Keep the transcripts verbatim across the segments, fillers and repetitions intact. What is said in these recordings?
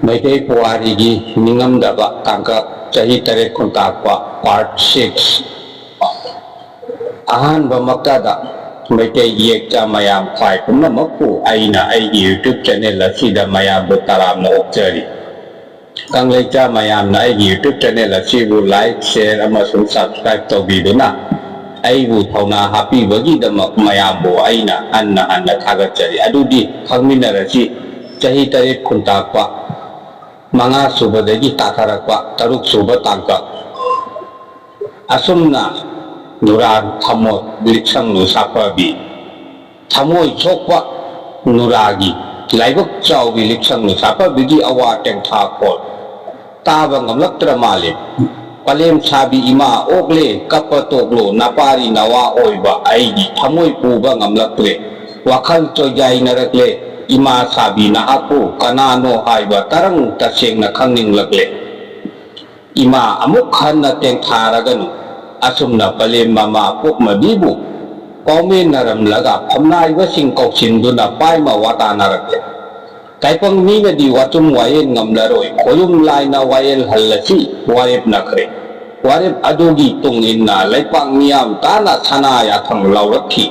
ꯃꯩꯇꯩ ꯄꯨꯋꯥꯔꯤꯒꯤ ꯅꯤꯡꯉꯝꯗꯕ ꯇꯥꯡꯀꯛ, ꯆꯍꯤ ꯇꯔꯦꯠ ꯈꯨꯟꯇꯥꯛꯄ, part six꯫ ꯑꯍꯥꯟꯕꯃꯛꯇꯗ ꯃꯩꯇꯩ ꯏꯌꯦꯛꯆꯥ ꯃꯌꯥꯝ ꯈ꯭ꯋꯥꯏ ꯄꯨꯝꯅꯃꯛꯄꯨ ꯑꯩꯅ ꯑꯩꯒꯤ YouTube channel ꯑꯁꯤꯗ ꯃꯌꯥꯝꯕꯨ ꯇꯔꯥꯝꯅ ꯑꯣꯛꯆꯔꯤ꯫ ꯀꯪꯂꯩꯆꯥ ꯃꯌꯥꯝꯅ ꯑꯩꯒꯤ YouTube channel ꯑꯁꯤꯕꯨ like, share ꯑꯃꯁꯨꯡ subscribe ꯇꯧꯕꯤꯗꯨꯅ ꯑꯩꯕꯨ ꯊꯧꯅꯥ ꯍꯥꯞꯄꯤꯕꯒꯤꯗꯃꯛ ꯃꯌꯥꯝꯕꯨ ꯑꯩꯅ ꯍꯟꯅ ꯍꯟꯅ ꯊꯥꯒꯠꯆꯔꯤ꯫ ꯑꯗꯨꯗꯤ ꯈꯪꯃꯤꯟꯅꯔꯁꯤ, ꯆꯍꯤ ꯇꯔꯦꯠ ꯈꯨꯟꯇꯥꯛꯄ, ꯃꯉꯥ ꯁꯨꯕꯗꯒꯤ ꯇꯥꯊꯔꯛꯄ ꯇꯔꯨꯛ ꯁꯨꯕ ꯇꯥꯡꯀꯛ꯫ ꯑꯁꯨꯝꯅ ꯅꯨꯔꯥ ꯊꯝꯃꯣꯏ ꯂꯤꯛꯁꯪꯂꯨ ꯁꯥꯐꯕꯤ, ꯊꯃꯣꯏ ꯁꯣꯛꯄ ꯅꯨꯔꯥꯒꯤ ꯂꯥꯏꯕꯛ ꯆꯥꯎꯕꯤ ꯂꯤꯛꯁꯪꯂꯨ ꯁꯥꯐꯕꯤꯒꯤ ꯑꯋꯥ ꯇꯦꯡꯊꯥꯈꯣꯜ ꯇꯥꯕ ꯉꯝꯂꯛꯇ꯭ꯔ ꯃꯥꯜꯂꯦ꯫ ꯄꯂꯦꯝ ꯁꯥꯕꯤ ꯏꯃꯥ ꯑꯣꯛꯂꯦ, ꯀꯞꯄ ꯇꯣꯛꯂꯣ, ꯅꯄꯥꯔꯤ ꯅꯋꯥ ꯑꯣꯏꯕ ꯑꯩꯒꯤ ꯊꯃꯣꯏ ꯄꯨꯕ ꯉꯝꯂꯛꯇ꯭ꯔꯦ꯫ ꯋꯥꯈꯜ ꯆꯣꯏꯖꯥꯏꯅꯔꯛꯂꯦ, ꯏꯃꯥ ꯁꯥꯕꯤ ꯅꯍꯥꯛꯄꯨ ꯀꯅꯥꯅꯣ ꯍꯥꯏꯕ ꯇꯔꯪ ꯇꯁꯦꯡꯅ ꯈꯪꯅꯤꯡꯂꯛꯂꯦ꯫ ꯏꯃꯥ ꯑꯃꯨꯛ ꯍꯟꯅ ꯇꯦꯡꯊꯥꯔꯒꯅꯨ꯫ ꯑꯁꯨꯝꯅ ꯄꯂꯦꯝ ꯃꯃꯥ ꯄꯣꯛꯃꯕꯤꯕꯨ ꯄꯥꯎꯃꯦꯟꯅꯔꯝꯂꯒ ꯐꯝꯅꯥꯏꯕꯁꯤꯡ ꯀꯧꯁꯤꯟꯗꯨꯅ ꯄꯥꯏꯃ ꯋꯥꯇꯥꯅꯔꯛꯂꯦ꯫ ꯇꯥꯏꯄꯪ ꯃꯤꯅꯗꯤ ꯋꯥꯆꯨꯝ ꯋꯥꯌꯦꯜ ꯉꯝꯂꯔꯣꯏ, ꯈꯣꯌꯨꯝ ꯂꯥꯏꯅ ꯋꯥꯌꯦꯜ ꯍꯜꯂꯁꯤ ꯋꯥꯔꯦꯞꯅꯈ꯭ꯔꯦ꯫ ꯋꯥꯔꯦꯞ ꯑꯗꯨꯒꯤ ꯇꯨꯡ ꯏꯟꯅ ꯂꯩꯄꯥꯛ ꯃꯤꯌꯥꯝ ꯇꯥꯅ ꯁꯅꯥ ꯌꯥꯊꯪ ꯂꯥꯎꯔꯛꯈꯤ꯫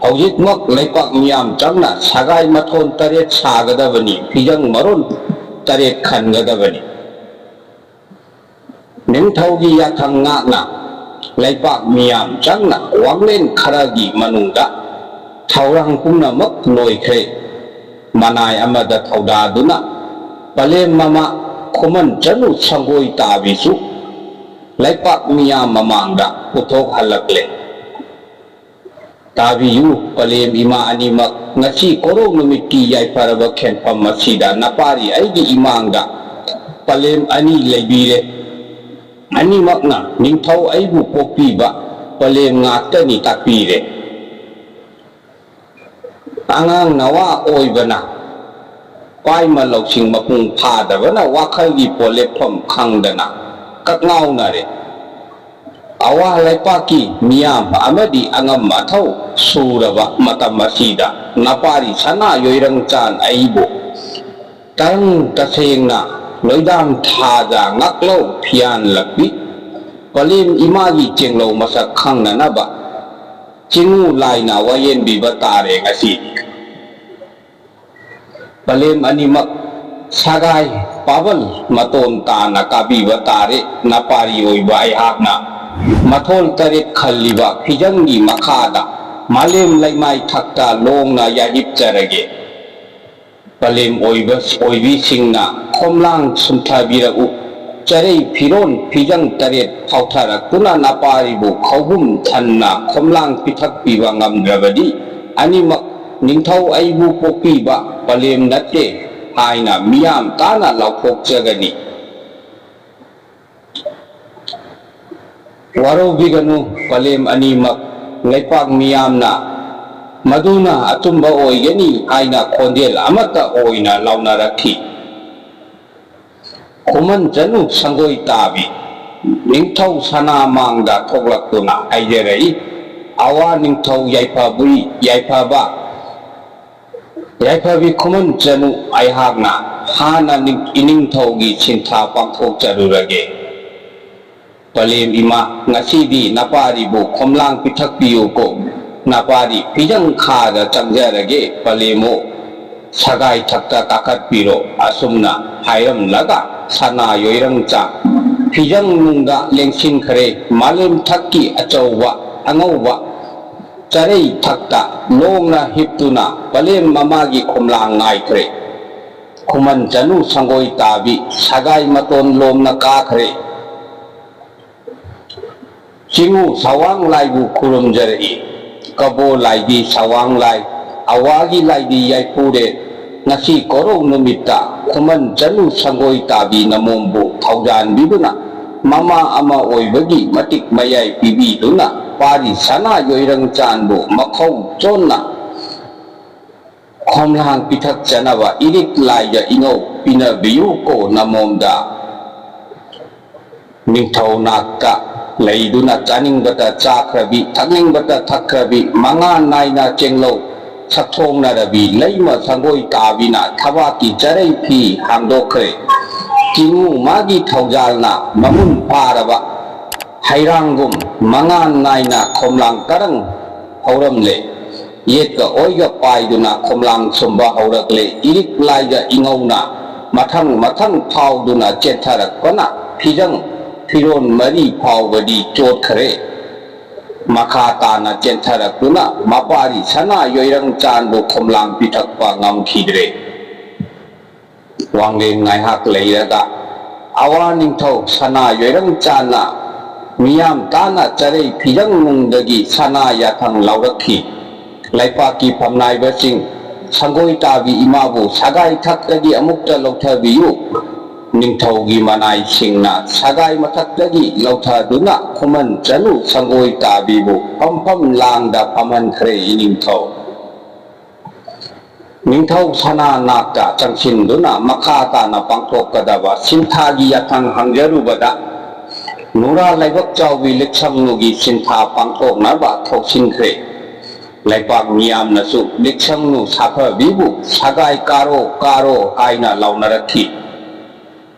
ꯍꯧꯖꯤꯛꯃꯛ ꯂꯩꯄꯥꯛ ꯃꯤꯌꯥꯝ ꯆꯪꯅ ꯁꯒꯥꯏ ꯃꯊꯣꯟ ꯇꯔꯦꯠ ꯁꯥꯒꯗꯕꯅꯤ, ꯐꯤꯖꯪ ꯃꯔꯣꯟ ꯇꯔꯦꯠ ꯈꯟꯒꯗꯕꯅꯤ꯫ ꯅꯤꯡꯊꯧꯒꯤ ꯌꯥꯊꯪ ꯉꯥꯛꯅ ꯂꯩꯄꯥꯛ ꯃꯤꯌꯥꯝ ꯆꯪꯅ ꯋꯥꯡꯂꯦꯟ ꯈꯔꯒꯤ ꯃꯅꯨꯡꯗ ꯊꯧꯔꯥꯡ ꯄꯨꯝꯅꯃꯛ ꯂꯣꯏꯈ꯭ꯔꯦ꯫ ꯃꯅꯥꯏ ꯑꯃꯗ ꯊꯧꯗꯥꯗꯨꯅ ꯄꯂꯦꯝ ꯃꯃꯥ ꯈꯨꯃꯟ ꯆꯅꯨ ꯁꯪꯒꯣꯏ ꯇꯥꯕꯤꯁꯨ ꯂꯩꯄꯥꯛ ꯃꯤꯌꯥꯝ ꯃꯃꯥꯡꯗ ꯄꯨꯊꯣꯛꯍꯜꯂꯛꯂꯦ꯫ ꯇꯥꯕꯤꯌꯨ, ꯄꯂꯦꯝ ꯏꯃꯥ ꯑꯅꯤꯃꯛ, ꯉꯁꯤ ꯀꯣꯔꯧ ꯅꯨꯃꯤꯠꯀꯤ ꯌꯥꯏꯐꯔꯕ ꯈꯦꯟꯐꯝ ꯑꯁꯤꯗ ꯅꯄꯥꯔꯤ ꯑꯩꯒꯤ ꯏꯃꯥꯡꯗ ꯄꯂꯦꯝ ꯑꯅꯤ ꯂꯩꯕꯤꯔꯦ꯫ ꯑꯅꯤꯃꯛꯅ ꯅꯤꯡꯊꯧ ꯑꯩꯕꯨ ꯄꯣꯛꯄꯤꯕ ꯄꯂꯦꯝ ꯉꯥꯛꯇꯅꯤ ꯇꯥꯛꯄꯤꯔꯦ꯫ ꯑꯉꯥꯡ ꯅꯋꯥ ꯑꯣꯏꯕꯅ ꯄꯥꯏꯃ ꯂꯧꯁꯤꯡ ꯃꯄꯨꯡ ꯐꯥꯗꯕꯅ ꯋꯥꯈꯜꯒꯤ ꯄꯣꯠꯂꯦꯞꯐꯝ ꯈꯪꯗꯅ ꯀꯛꯉꯥꯎꯅꯔꯦ꯫ ꯑꯋꯥ ꯂꯩꯄꯥꯛꯀꯤ ꯃꯤꯌꯥꯝ ꯑꯃꯗꯤ ꯑꯉꯝ ꯑꯊꯧ ꯁꯨꯔꯕ ꯃꯇꯝ ꯑꯁꯤꯗ ꯅꯄꯥꯔꯤ ꯁꯅꯥ ꯌꯣꯏꯔꯪ ꯆꯥꯟ ꯑꯩꯕꯨ ꯇꯔꯪ ꯇꯁꯦꯡꯅ ꯂꯣꯏꯗꯥꯡ ꯊꯥꯗ ꯉꯥꯛꯂꯧ ꯐꯤꯌꯥꯟ ꯂꯛꯄꯤ꯫ ꯄꯂꯦꯝ ꯏꯃꯥꯒꯤ ꯆꯦꯡꯂꯧ ꯃꯁꯛ ꯈꯪꯅꯅꯕ ꯆꯤꯡꯉꯨ ꯂꯥꯏꯅ ꯋꯥꯌꯦꯟꯕꯤꯕ ꯇꯥꯔꯦ ꯉꯁꯤ꯫ ꯄꯂꯦꯝ ꯑꯅꯤꯃꯛ ꯁꯒꯥꯏ ꯄꯥꯕꯜ ꯃꯇꯣꯟ ꯇꯥꯅ ꯀꯥꯕꯤꯕ ꯇꯥꯔꯦ꯫ ꯅꯄꯥꯔꯤ ꯑꯣꯏꯕ ꯑꯩꯍꯥꯛꯅ ꯃꯊꯣꯜ ꯇꯔꯦꯠ ꯈꯜꯂꯤꯕ ꯐꯤꯖꯪꯒꯤ ꯃꯈꯥꯗ ꯃꯥꯂꯦꯝ ꯂꯩꯃꯥꯏ ꯊꯛꯇ ꯂꯣꯡꯅ ꯌꯥꯍꯤꯞꯆꯔꯒꯦ꯫ ꯄꯂꯦꯝ ꯑꯣꯏꯕ ꯑꯣꯏꯕꯤꯁꯤꯡꯅ ꯈꯣꯝꯂꯥꯡ ꯁꯨꯝꯊꯕꯤꯔꯛꯎ꯫ ꯆꯔꯩ ꯐꯤꯔꯣꯟ ꯐꯤꯖꯪ ꯇꯔꯦꯠ ꯐꯥꯎꯊꯔꯛꯇꯨꯅ ꯅꯄꯥꯔꯤꯕꯨ ꯈꯧꯕꯨꯝ ꯊꯟꯅ ꯈꯣꯝꯂꯥꯡ ꯄꯤꯊꯛꯄꯤꯕ ꯉꯝꯗ꯭ꯔꯕꯗꯤ ꯑꯅꯤꯃꯛ ꯅꯤꯡꯊꯧ ꯑꯩꯕꯨ ꯄꯣꯛꯄꯤꯕ ꯄꯂꯦꯝ ꯅꯠꯇꯦ ꯍꯥꯏꯅ ꯃꯤꯌꯥꯝ ꯇꯥꯅ ꯂꯥꯎꯊꯣꯛꯆꯒꯅꯤ꯫ ꯋꯥꯔꯧꯕꯤꯒꯅꯨ, ꯄꯂꯦꯝ ꯑꯅꯤꯃꯛ ꯂꯩꯄꯥꯛ ꯃꯤꯌꯥꯝꯅ ꯃꯗꯨꯅ ꯑꯆꯨꯝꯕ ꯑꯣꯏꯒꯅꯤ ꯍꯥꯏꯅ ꯈꯣꯟꯖꯦꯜ ꯑꯃꯠꯇ ꯑꯣꯏꯅ ꯂꯥꯎꯅꯔꯛꯈꯤ꯫ ꯈꯨꯃꯟ ꯆꯅꯨ ꯁꯪꯒꯣꯏ ꯇꯥꯕꯤ ꯅꯤꯡꯊꯧ ꯁꯅꯥ ꯃꯥꯡꯗ ꯊꯣꯛꯂꯛꯇꯨꯅ ꯍꯥꯏꯖꯔꯛꯏ, "ꯑꯋꯥ ꯅꯤꯡꯊꯧ ꯌꯥꯏꯐꯕꯤ, ꯌꯥꯏꯐꯕ, ꯌꯥꯏꯐꯕꯤ ꯈꯨꯃꯟ ꯆꯅꯨ, ꯑꯩꯍꯥꯛꯅ ꯍꯥꯟꯅ ꯅꯤꯡ-, ꯏꯅꯤꯡꯊꯧꯒꯤ ꯁꯤꯟꯊꯥ ꯄꯥꯡꯊꯣꯛꯆꯔꯨꯔꯒꯦ꯫ ꯄꯂꯦꯝ ꯏꯃꯥ, ꯉꯁꯤꯗꯤ ꯅꯄꯥꯔꯤꯕꯨ ꯈꯣꯝꯂꯥꯡ ꯄꯤꯊꯛꯄꯤꯌꯨꯀꯣ꯫ ꯅꯄꯥꯔꯤ ꯐꯤꯖꯪ ꯈꯥꯗ ꯆꯪꯖꯔꯒꯦ, ꯄꯂꯦꯝꯃꯣ꯫ ꯁꯒꯥꯏ ꯊꯛꯇ ꯀꯥꯈꯠꯄꯤꯔꯣ꯫" ꯑꯁꯨꯝꯅ ꯍꯥꯏꯔꯝꯂꯒ ꯁꯅꯥ ꯌꯣꯏꯔꯪꯆꯥꯡ ꯐꯤꯖꯪ ꯅꯨꯡꯗ ꯂꯦꯡꯁꯤꯟꯈ꯭ꯔꯦ꯫ ꯃꯥꯂꯦꯝ ꯊꯛꯀꯤ ꯑꯆꯧꯕ ꯑꯉꯧꯕ ꯆꯔꯩ ꯊꯛꯇ ꯂꯣꯡꯅ ꯍꯤꯞꯇꯨꯅ ꯄꯂꯦꯝ ꯃꯃꯥꯒꯤ ꯈꯣꯝꯂꯥꯡ ꯉꯥꯏꯈ꯭ꯔꯦ꯫ ꯈꯨꯃꯟ ꯆꯅꯨ ꯁꯪꯒꯣꯏ ꯇꯥꯕꯤ ꯁꯒꯥꯏ ꯃꯇꯣꯟ ꯂꯣꯝꯅ ꯀꯥꯈ꯭ꯔꯦ꯫ ꯆꯤꯡꯉꯨ ꯁꯋꯥꯡ ꯂꯥꯏꯕꯨ ꯈꯨꯔꯨꯝꯖꯔꯛꯏ꯫ ꯀꯕꯣ ꯂꯥꯏꯗꯤ ꯁꯋꯥꯡ ꯂꯥꯏ, ꯑꯋꯥꯒꯤ ꯂꯥꯏꯗꯤ ꯌꯥꯏꯐꯨꯔꯦ꯫ ꯉꯁꯤ ꯀꯣꯔꯧ ꯅꯨꯃꯤꯠꯇ ꯈꯨꯃꯟ ꯆꯅꯨ ꯁꯪꯒꯣꯏ ꯇꯥꯕꯤ ꯅꯃꯣꯝꯕꯨ ꯊꯧꯖꯥꯟꯕꯤꯗꯨꯅ ꯃꯃꯥ ꯑꯃ ꯑꯣꯏꯕꯒꯤ ꯃꯇꯤꯛ ꯃꯌꯥꯏ ꯄꯤꯕꯤꯗꯨꯅ ꯄꯥꯔꯤ ꯁꯅꯥ ꯌꯣꯏꯔꯪ ꯆꯥꯟꯕꯨ ꯃꯈꯧ ꯆꯣꯟꯅ ꯈꯣꯝꯂꯥꯡ ꯄꯤꯊꯛꯆꯅꯕ ꯏꯔꯤꯛ ꯂꯥꯏꯗ ꯏꯉꯧ ꯄꯤꯅꯕꯤꯌꯨ ꯀꯣ ꯅꯃꯣꯝꯗ꯫ ꯅꯤꯡꯊꯧ ꯅꯥꯛꯇ ꯂꯩꯗꯨꯅ ꯆꯥꯅꯤꯡꯕꯇ ꯆꯥꯈ꯭ꯔꯕꯤ, ꯊꯛꯅꯤꯡꯕꯇ ꯊꯛꯈ꯭ꯔꯕꯤ, ꯃꯉꯥ ꯅꯥꯏꯅ ꯆꯦꯡꯂꯧ ꯁꯛꯊꯣꯡꯅꯔꯕꯤ ꯂꯩꯃ ꯁꯪꯒꯣꯏ ꯇꯥꯕꯤꯅ ꯊꯕꯥꯛꯀꯤ ꯆꯔꯩ ꯐꯤ ꯍꯥꯡꯗꯣꯛꯈ꯭ꯔꯦ꯫ ꯆꯤꯡꯉꯨ ꯃꯥꯒꯤ ꯊꯧꯖꯥꯜꯅ ꯃꯃꯨꯟ ꯐꯥꯔꯕ ꯍꯩꯔꯥꯡꯒꯨꯝ ꯃꯉꯥꯟ ꯅꯥꯏꯅ ꯈꯣꯝꯂꯥꯡ ꯇꯔꯪ ꯍꯧꯔꯝꯂꯦ꯫ ꯌꯦꯠꯀ ꯑꯣꯏꯒ ꯄꯥꯏꯗꯨꯅ ꯈꯣꯝꯂꯥꯡ ꯁꯨꯝꯕ ꯍꯧꯔꯛꯂꯦ꯫ ꯏꯔꯤꯛ ꯂꯥꯏꯒ ꯏꯉꯧꯅ ꯃꯊꯪ ꯃꯊꯪ ꯐꯥꯎꯗꯨꯅ ꯆꯦꯟꯊꯔꯛꯄꯅ ꯐꯤꯖꯪ ꯐꯤꯔꯣꯟ ꯃꯔꯤ ꯐꯥꯎꯕꯗꯤ ꯆꯣꯠꯈ꯭ꯔꯦ꯫ ꯃꯈꯥ ꯇꯥꯅ ꯆꯦꯟꯊꯔꯛꯇꯨꯅ ꯃꯄꯥꯔꯤ ꯁꯅꯥ ꯌꯣꯏꯔꯪ ꯆꯥꯟꯕꯨ ꯈꯣꯝꯂꯥꯡ ꯄꯤꯊꯛꯄ ꯉꯝꯈꯤꯗ꯭ꯔꯦ꯫ ꯋꯥꯡꯂꯦꯟ ꯉꯥꯏꯍꯥꯛ ꯂꯩꯔꯒ ꯑꯋꯥ ꯅꯤꯡꯊꯧ ꯁꯅꯥ ꯌꯣꯏꯔꯪ ꯆꯥꯟꯅ ꯃꯤꯌꯥꯝ ꯇꯥꯅ ꯆꯔꯩ ꯐꯤꯖꯪ ꯅꯨꯡꯗꯒꯤ ꯁꯅꯥ ꯌꯥꯊꯪ ꯂꯧꯔꯛꯈꯤ꯫ ꯂꯩꯄꯥꯛꯀꯤ ꯐꯝꯅꯥꯏꯕꯁꯤꯡ, ꯁꯪꯒꯣꯏ ꯇꯥꯕꯤ ꯏꯃꯥꯕꯨ ꯁꯒꯥꯏ ꯊꯛꯇꯒꯤ ꯑꯃꯨꯛꯇ ꯂꯧꯊꯕꯤꯌꯨ꯫ ꯅꯤꯡꯊꯧꯒꯤ ꯃꯅꯥꯏꯁꯤꯡꯅ ꯁꯒꯥꯏ ꯃꯊꯛꯇꯒꯤ ꯂꯧꯊꯗꯨꯅ ꯈꯨꯃꯟ ꯆꯅꯨ ꯁꯪꯒꯣꯏ ꯇꯥꯕꯤꯕꯨ ꯐꯝꯐꯝ ꯂꯥꯡꯗ ꯐꯝꯍꯟꯈ꯭ꯔꯦ ꯏꯅꯤꯡꯊꯧ꯫ ꯅꯤꯡꯊꯧ ꯁꯅꯥ ꯅꯥꯛꯇ ꯆꯪꯁꯤꯟꯗꯨꯅ ꯃꯈꯥ ꯇꯥꯅ ꯄꯥꯡꯊꯣꯛꯀꯗꯕ ꯁꯤꯟꯊꯥꯒꯤ ꯌꯥꯊꯪ ꯍꯪꯖꯔꯨꯕꯗ, ꯅꯨꯔꯥ ꯂꯥꯏꯕꯛ ꯆꯥꯎꯕꯤ ꯂꯤꯛꯁꯪꯅꯨꯒꯤ ꯁꯤꯟꯊꯥ ꯄꯥꯡꯊꯣꯛꯅꯕ ꯊꯧꯁꯤꯟꯈ꯭ꯔꯦ꯫ ꯂꯩꯄꯥꯛ ꯃꯤꯌꯥꯝꯅꯁꯨ ꯂꯤꯛꯁꯪꯅꯨ ꯁꯥꯐꯕꯤꯕꯨ ꯁꯒꯥꯏ ꯀꯥꯔꯣ ꯀꯥꯔꯣ ꯍꯥꯏꯅ ꯂꯥꯎꯅꯔꯛꯈꯤ꯫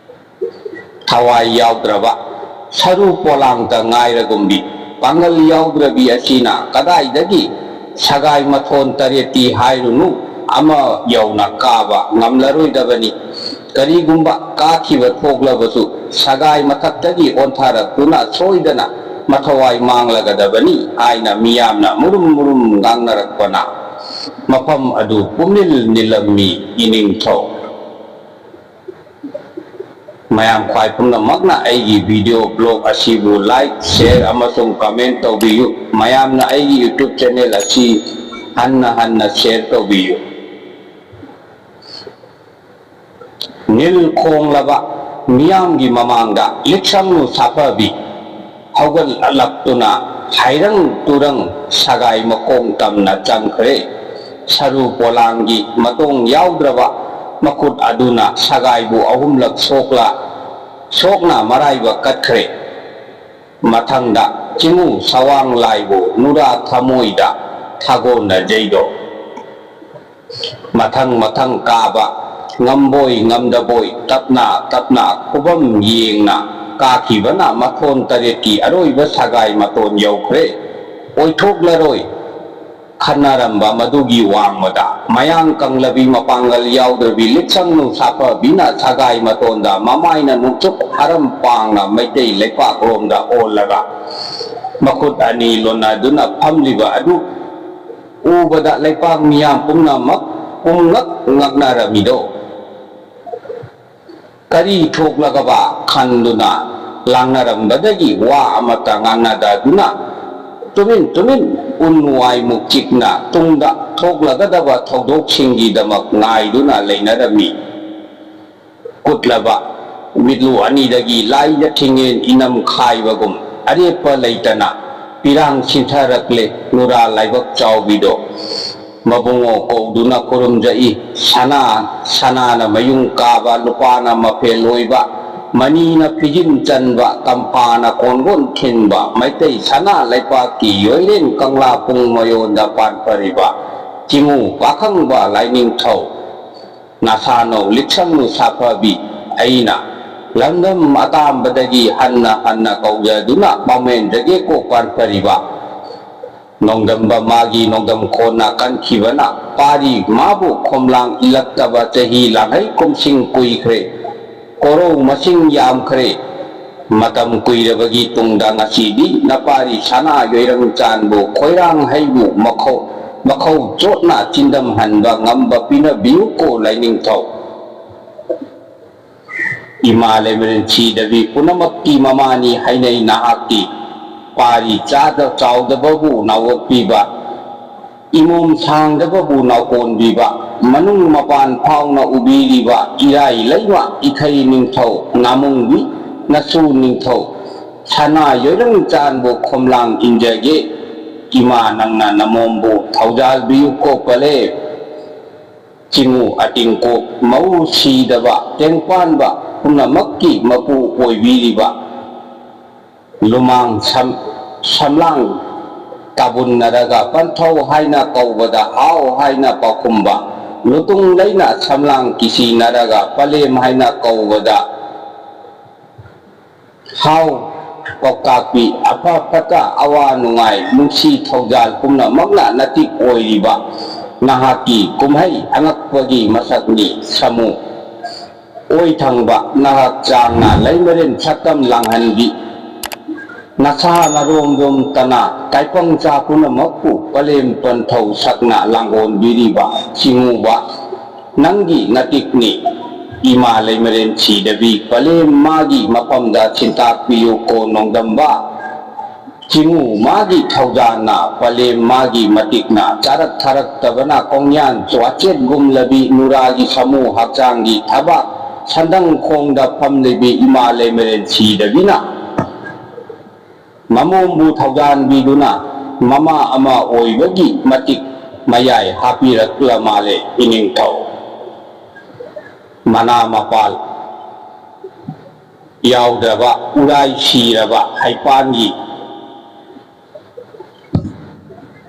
ꯊꯋꯥꯏ ꯌꯥꯎꯗ꯭ꯔꯕ ꯁꯔꯨ ꯄꯣꯂꯥꯡꯇ ꯉꯥꯏꯔꯒꯨꯝꯕꯤ ꯄꯥꯡꯒꯜ ꯌꯥꯎꯗ꯭ꯔꯕꯤ ꯑꯁꯤꯅ ꯀꯗꯥꯏꯗꯒꯤ ꯁꯒꯥꯏ ꯃꯊꯣꯟ ꯇꯔꯦꯠꯇꯤ ꯍꯥꯏꯔꯨꯅꯨ, ꯑꯃ ꯌꯧꯅ ꯀꯥꯕ ꯉꯝꯂꯔꯣꯏꯗꯕꯅꯤ꯫ ꯀꯔꯤꯒꯨꯝꯕ ꯀꯥꯈꯤꯕ ꯊꯣꯛꯂꯕꯁꯨ ꯁꯒꯥꯏ ꯃꯊꯛꯇꯒꯤ ꯑꯣꯟꯊꯔꯛꯇꯨꯅ ꯁꯣꯏꯗꯅ ꯃꯊꯋꯥꯏ ꯃꯥꯡꯂꯒꯗꯕꯅꯤ ꯍꯥꯏꯅ ꯃꯤꯌꯥꯝꯅ ꯃꯨꯔꯨꯝ ꯃꯨꯔꯨꯝ ꯉꯥꯡꯅꯔꯛꯄꯅ ꯃꯐꯝ ꯑꯗꯨ ꯄꯨꯝꯅꯤꯜ ꯅꯤꯜꯂꯝꯃꯤ ꯏꯅꯤꯡꯊꯧ꯫ ꯃꯌꯥꯝ ꯈ꯭ꯋꯥꯏ ꯄꯨꯝꯅꯃꯛꯅ ꯑꯩꯒꯤ video blog ꯑꯁꯤꯕꯨ like, share ꯑꯃꯁꯨꯡ comment ꯇꯧꯕꯤꯌꯨ꯫ ꯃꯌꯥꯝꯅ ꯑꯩꯒꯤ YouTube channel ꯑꯁꯤ ꯍꯟꯅ ꯍꯟꯅ share ꯇꯧꯕꯤꯌꯨ꯫ ꯅꯤꯜ ꯈꯣꯡꯂꯕ ꯃꯤꯌꯥꯝꯒꯤ ꯃꯃꯥꯡꯗ ꯂꯤꯛꯁꯪꯅꯨ ꯁꯥꯐꯕꯤ ꯍꯧꯒꯠꯂꯛꯇꯨꯅ ꯍꯩꯔꯪ ꯇꯨꯔꯪ ꯁꯒꯥꯏ ꯃꯈꯣꯡ ꯇꯝꯅ ꯆꯪꯈ꯭ꯔꯦ꯫ ꯁꯔꯨ ꯄꯣꯂꯥꯡꯒꯤ ꯃꯇꯣꯡ ꯌꯥꯎꯗ꯭ꯔꯕ ꯃꯈꯨꯠ ꯑꯗꯨꯅ ꯁꯒꯥꯏꯕꯨ ꯑꯍꯨꯝꯂꯛ ꯁꯣꯛꯂ, ꯁꯣꯛꯅ ꯃꯔꯥꯏꯕꯛ ꯀꯠꯈ꯭ꯔꯦ꯫ ꯃꯊꯪꯗ ꯆꯤꯡꯉꯨ ꯁꯋꯥꯡ ꯂꯥꯏꯕꯨ ꯅꯨꯔꯥ ꯊꯃꯣꯏꯗ ꯊꯥꯒꯣꯟꯅꯖꯩꯗꯣ꯫ ꯃꯊꯪ ꯃꯊꯪ ꯀꯥꯕ, ꯉꯝꯕꯣꯏ ꯉꯝꯗꯕꯣꯏ, ꯇꯞꯅ ꯇꯞꯅ ꯈꯨꯕꯝ ꯌꯦꯡꯅ ꯀꯥꯈꯤꯕꯅ ꯃꯊꯣꯟ ꯇꯔꯦꯠꯀꯤ ꯑꯔꯣꯏꯕ ꯁꯒꯥꯏ ꯃꯇꯣꯟ ꯌꯧꯈ꯭ꯔꯦ꯫ ꯑꯣꯏꯊꯣꯛꯂꯔꯣꯏ ꯈꯟꯅꯔꯝꯕ ꯃꯗꯨꯒꯤ ꯋꯥꯡꯃꯗ ꯃꯌꯥꯡ ꯀꯪꯂꯕꯤ ꯃꯄꯥꯡꯒꯜ ꯌꯥꯎꯗ꯭ꯔꯕꯤ ꯂꯤꯛꯁꯪꯅꯨ ꯁꯥꯐꯕꯤꯅ ꯁꯒꯥꯏ ꯃꯇꯣꯟꯗ ꯃꯃꯥꯏꯅ ꯅꯣꯡꯆꯨꯞ ꯑꯔꯝ ꯄꯥꯡꯅ ꯃꯩꯇꯩ ꯂꯩꯄꯥꯛꯂꯣꯝꯗ ꯑꯣꯜꯂꯒ ꯃꯈꯨꯠ ꯑꯅꯤ ꯂꯣꯟꯅꯗꯨꯅ ꯐꯝꯂꯤꯕ ꯑꯗꯨ ꯎꯕꯗ ꯂꯩꯄꯥꯛ ꯃꯤꯌꯥꯝ ꯄꯨꯝꯅꯃꯛ ꯄꯨꯝꯉꯛ ꯉꯛꯅꯔꯝꯃꯤꯗꯣ ꯀꯔꯤ ꯊꯣꯛꯂꯒꯕ ꯈꯟꯗꯨꯅ ꯂꯥꯡꯅꯔꯝꯕꯗꯒꯤ ꯋꯥ ꯑꯃꯠꯇ ꯉꯥꯡꯅꯗꯗꯨꯅ ꯇꯨꯃꯤꯟ ꯇꯨꯃꯤꯟ ꯎꯟ ꯋꯥꯏꯃꯨꯛ ꯆꯤꯛꯅ ꯇꯨꯡꯗ ꯊꯣꯛꯂꯒꯗꯕ ꯊꯧꯗꯣꯛꯁꯤꯡꯒꯤꯗꯃꯛ ꯉꯥꯏꯗꯨꯅ ꯂꯩꯅꯔꯝꯃꯤ꯫ ꯀꯨꯠꯂꯕ ꯃꯤꯠꯂꯨ ꯑꯅꯤꯗꯒꯤ ꯂꯥꯏꯗ ꯊꯤꯡꯉꯦꯟ ꯏꯅꯝ ꯈꯥꯏꯕꯒꯨꯝ ꯑꯔꯦꯞꯄ ꯂꯩꯇꯅ ꯄꯤꯔꯥꯡ ꯁꯤꯟꯊꯔꯛꯂꯦ ꯅꯨꯔꯥ ꯂꯥꯏꯕꯛ ꯆꯥꯎꯕꯤꯗꯣ꯫ ꯃꯕꯨꯡꯉꯣ ꯀꯧꯗꯨꯅ ꯈꯨꯔꯨꯝꯖꯏ꯫ ꯁꯅꯥ, ꯁꯅꯥꯅ ꯃꯌꯨꯡ ꯀꯥꯕ, ꯂꯨꯄꯥꯅ ꯃꯐꯦꯜ ꯑꯣꯏꯕ, ꯃꯅꯤꯅ ꯐꯤꯖꯤꯟ ꯆꯟꯕ, ꯇꯝꯐꯥꯅ ꯀꯣꯟꯒꯣꯟ ꯊꯤꯟꯕ, ꯃꯩꯇꯩ ꯁꯅꯥ ꯂꯩꯄꯥꯛꯀꯤ ꯌꯣꯏꯔꯦꯟ ꯀꯪꯂꯥ ꯄꯨꯡ ꯃꯌꯣꯟꯗ ꯄꯥꯟꯐꯔꯤꯕ ꯆꯤꯡꯉꯨ ꯄꯥꯈꯪꯕ ꯂꯥꯏꯅꯤꯡꯊꯧ ꯅꯁꯥꯅꯧ ꯂꯤꯛꯁꯪꯅꯨ ꯁꯥꯐꯕꯤ ꯑꯩꯅ ꯂꯝꯗꯝ ꯑꯇꯥꯝꯕꯗꯒꯤ ꯍꯟꯅ ꯍꯟꯅ ꯀꯧꯖꯗꯨꯅ ꯄꯥꯎꯃꯦꯟꯗꯒꯤ ꯀꯣꯛ ꯄꯥꯟꯐꯔꯤꯕ ꯅꯣꯡꯗꯝꯕ ꯃꯥꯒꯤ ꯅꯣꯡꯗꯝ ꯈꯣꯟꯅ ꯀꯟꯈꯤꯕꯅ ꯄꯥꯔꯤ ꯃꯥꯕꯨ ꯈꯣꯝꯂꯥꯡ ꯏꯜꯂꯛꯇꯕ ꯆꯍꯤ ꯂꯥꯡꯍꯩ ꯀꯨꯝꯁꯤꯡ ꯀꯨꯏꯈ꯭ꯔꯦ꯫ ꯀꯣꯔꯧ ꯃꯁꯤꯡ ꯌꯥꯝꯈ꯭ꯔꯦ꯫ ꯃꯇꯝ ꯀꯨꯏꯔꯕꯒꯤ ꯇꯨꯡꯗ ꯉꯁꯤꯗꯤ ꯅꯄꯥꯔꯤ ꯁꯅꯥ ꯌꯣꯏꯔꯪ ꯆꯥꯟꯕꯨ ꯈꯣꯏꯔꯥꯡ ꯍꯩꯕꯨ ꯃꯈꯧ ꯃꯈꯧ ꯆꯣꯠꯅ ꯆꯤꯟꯗꯝꯍꯟꯕ ꯉꯝꯕ ꯄꯤꯅꯕꯤꯌꯨꯀꯣ ꯂꯥꯏꯅꯤꯡꯊꯧ꯫ ꯏꯃꯥ ꯂꯩꯃꯔꯦꯟ ꯁꯤꯗꯕꯤ ꯄꯨꯝꯅꯃꯛꯀꯤ ꯃꯃꯥꯅꯤ ꯍꯥꯏꯅꯩ ꯅꯍꯥꯛꯀꯤ꯫ ꯄꯥꯔꯤ ꯆꯥꯗ ꯆꯥꯎꯗꯕꯕꯨ ꯅꯥꯎꯑꯣꯠꯄꯤꯕ, ꯏꯃꯣꯝ ꯁꯥꯡꯗꯕꯕꯨ ꯅꯥꯎꯀꯣꯟꯕꯤꯕ, ꯃꯅꯨꯡ ꯃꯄꯥꯟ ꯐꯥꯎꯅ ꯎꯕꯤꯔꯤꯕ ꯏꯔꯥꯏ ꯂꯩꯃ ꯏꯊꯩ ꯅꯤꯡꯊꯧ ꯉꯥꯃꯨꯡꯕꯤ ꯅꯁꯨ ꯅꯤꯡꯊꯧ ꯁꯅꯥ ꯌꯣꯏꯔꯪ ꯆꯥꯟꯕꯨ ꯈꯣꯝꯂꯥꯡ ꯏꯟꯖꯒꯦ꯫ ꯏꯃꯥ ꯅꯪꯅ ꯅꯃꯣꯝꯕꯨ ꯊꯧꯖꯥꯜꯕꯤꯌꯨ ꯀꯣ ꯄꯂꯦ꯫ ꯆꯤꯡꯉꯨ ꯑꯇꯤꯡꯀꯣꯛ ꯃꯧ ꯁꯤꯗꯕ ꯇꯦꯡꯄꯥꯟꯕ ꯄꯨꯝꯅꯃꯛꯀꯤ ꯃꯄꯨ ꯑꯣꯏꯕꯤꯔꯤꯕ ꯂꯨꯃꯥꯡ ꯁꯝ ꯁꯝꯂꯥꯡ ꯇꯥꯕꯨꯟꯅꯔꯒ ꯄꯟꯊꯧ ꯍꯥꯏꯅ ꯀꯧꯕꯗ ꯍꯥꯎ ꯍꯥꯏꯅ ꯄꯥꯎꯈꯨꯝꯕ, ꯂꯨꯇꯨꯡ ꯂꯩꯅ ꯁꯝꯂꯥꯡ ꯀꯤꯁꯤꯟꯅꯔꯒ ꯄꯂꯦꯝ ꯍꯥꯏꯅ ꯀꯧꯕꯗ ꯍꯥꯎ ꯄꯥꯎꯇꯥꯛꯄꯤ, ꯑꯐ ꯐꯠꯇ ꯑꯋꯥ ꯅꯨꯡꯉꯥꯏ ꯅꯨꯡꯁꯤ ꯊꯧꯖꯥꯜ ꯄꯨꯝꯅꯃꯛꯅ ꯅꯇꯤꯛ ꯑꯣꯏꯔꯤꯕ ꯅꯍꯥꯛꯀꯤ ꯀꯨꯝꯍꯩ ꯑꯉꯛꯄꯒꯤ ꯃꯁꯛꯅꯤ ꯁꯥꯃꯨ꯫ ꯑꯣꯏ ꯊꯪꯕ ꯅꯍꯥꯛ ꯆꯥꯡꯅ ꯂꯩꯃꯔꯦꯟ ꯁꯛꯇꯝ ꯂꯥꯡꯍꯟꯕꯤ, ꯅꯁꯥ ꯅꯔꯣꯝꯗꯣꯝ ꯇꯅ ꯇꯥꯏꯄꯪ ꯆꯥ ꯄꯨꯝꯅꯃꯛꯄꯨ ꯄꯂꯦꯝ ꯄꯟꯊꯧ ꯁꯛꯅ ꯂꯥꯡꯒꯣꯟꯕꯤꯔꯤꯕ ꯆꯤꯡꯉꯨꯕ ꯅꯪꯒꯤ ꯅꯇꯤꯛꯅꯤ꯫ ꯏꯃꯥ ꯂꯩꯃꯔꯦꯟ ꯁꯤꯗꯕꯤ ꯄꯂꯦꯝ ꯃꯥꯒꯤ ꯃꯐꯝꯗ ꯁꯤꯟꯇꯥꯛꯄꯤꯌꯨ ꯀꯣ ꯅꯣꯡꯗꯝꯕ꯫ ꯆꯤꯡꯉꯨ ꯃꯥꯒꯤ ꯊꯧꯖꯥꯟꯅ ꯄꯂꯦꯝ ꯃꯥꯒꯤ ꯃꯇꯤꯛꯅ ꯆꯥꯔꯛ ꯊꯥꯔꯛꯇꯕꯅ ꯀꯣꯡꯌꯥꯟ ꯆ꯭ꯋꯥꯆꯦꯠꯒꯨꯝꯂꯕꯤ ꯅꯨꯔꯥꯒꯤ ꯁꯥꯃꯨ ꯍꯛꯆꯥꯡꯒꯤ ꯊꯕꯥꯛ ꯁꯟꯗꯪ ꯈꯣꯡꯗ ꯐꯝꯂꯤꯕꯤ ꯏꯃꯥ ꯂꯩꯃꯔꯦꯟ ꯁꯤꯗꯕꯤꯅ ꯃꯃꯣꯝꯕꯨ ꯊꯧꯖꯥꯟꯕꯤꯗꯨꯅ ꯃꯃꯥ ꯑꯃ ꯑꯣꯏꯕꯒꯤ ꯃꯇꯤꯛ ꯃꯌꯥꯏ ꯍꯥꯞꯄꯤꯔꯛꯂ ꯃꯥꯜꯂꯦ ꯏꯅꯤꯡꯊꯧ꯫ ꯃꯅꯥ ꯃꯄꯥꯜ ꯌꯥꯎꯗ꯭ꯔꯕ ꯎꯔꯥꯏ ꯁꯤꯔꯕ ꯍꯩꯄꯥꯟꯒꯤ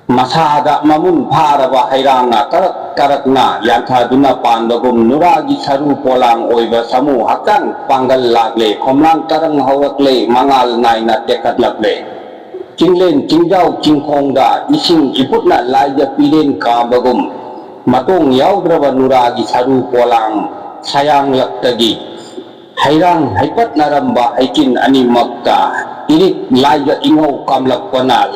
ꯃꯁꯥꯗ ꯃꯃꯨꯟ ꯐꯥꯔꯕ ꯍꯩꯔꯥꯡꯅ ꯇꯔꯛ ꯇꯔꯛꯅ ꯌꯥꯟꯊꯗꯨꯅ ꯄꯥꯟꯕꯒꯨꯝ ꯅꯨꯔꯥꯒꯤ ꯁꯔꯨ ꯄꯣꯂꯥꯡ ꯑꯣꯏꯕ ꯁꯥꯃꯨ ꯍꯛꯆꯥꯡ ꯄꯥꯡꯒꯜ ꯂꯥꯛꯂꯦ, ꯈꯣꯝꯂꯥꯡ ꯇꯔꯪ ꯍꯧꯔꯛꯂꯦ, ꯃꯉꯥꯜ ꯅꯥꯏꯅ ꯇꯦꯛꯈꯠꯂꯛꯂꯦ꯫ ꯆꯤꯡꯂꯦꯟ ꯆꯤꯡꯖꯥꯎ ꯆꯤꯡꯈꯣꯡꯗ ꯏꯁꯤꯡ ꯏꯄꯨꯠꯅ ꯂꯥꯏꯗ ꯄꯤꯔꯦꯟ ꯀꯥꯝꯕꯒꯨꯝ ꯃꯇꯣꯡ ꯌꯥꯎꯗ꯭ꯔꯕ ꯅꯨꯔꯥꯒꯤ ꯁꯔꯨ ꯄꯣꯂꯥꯡ ꯁꯥꯌꯥꯡꯂꯛꯇꯒꯤ ꯍꯩꯔꯥꯡ ꯍꯩꯄꯠꯅꯔꯝꯕ ꯍꯩꯆꯤꯟ ꯑꯅꯤꯃꯛꯇ ꯏꯔꯤꯛ ꯂꯥꯏꯗ ꯏꯉꯧ ꯀꯥꯝꯂꯛꯄꯅ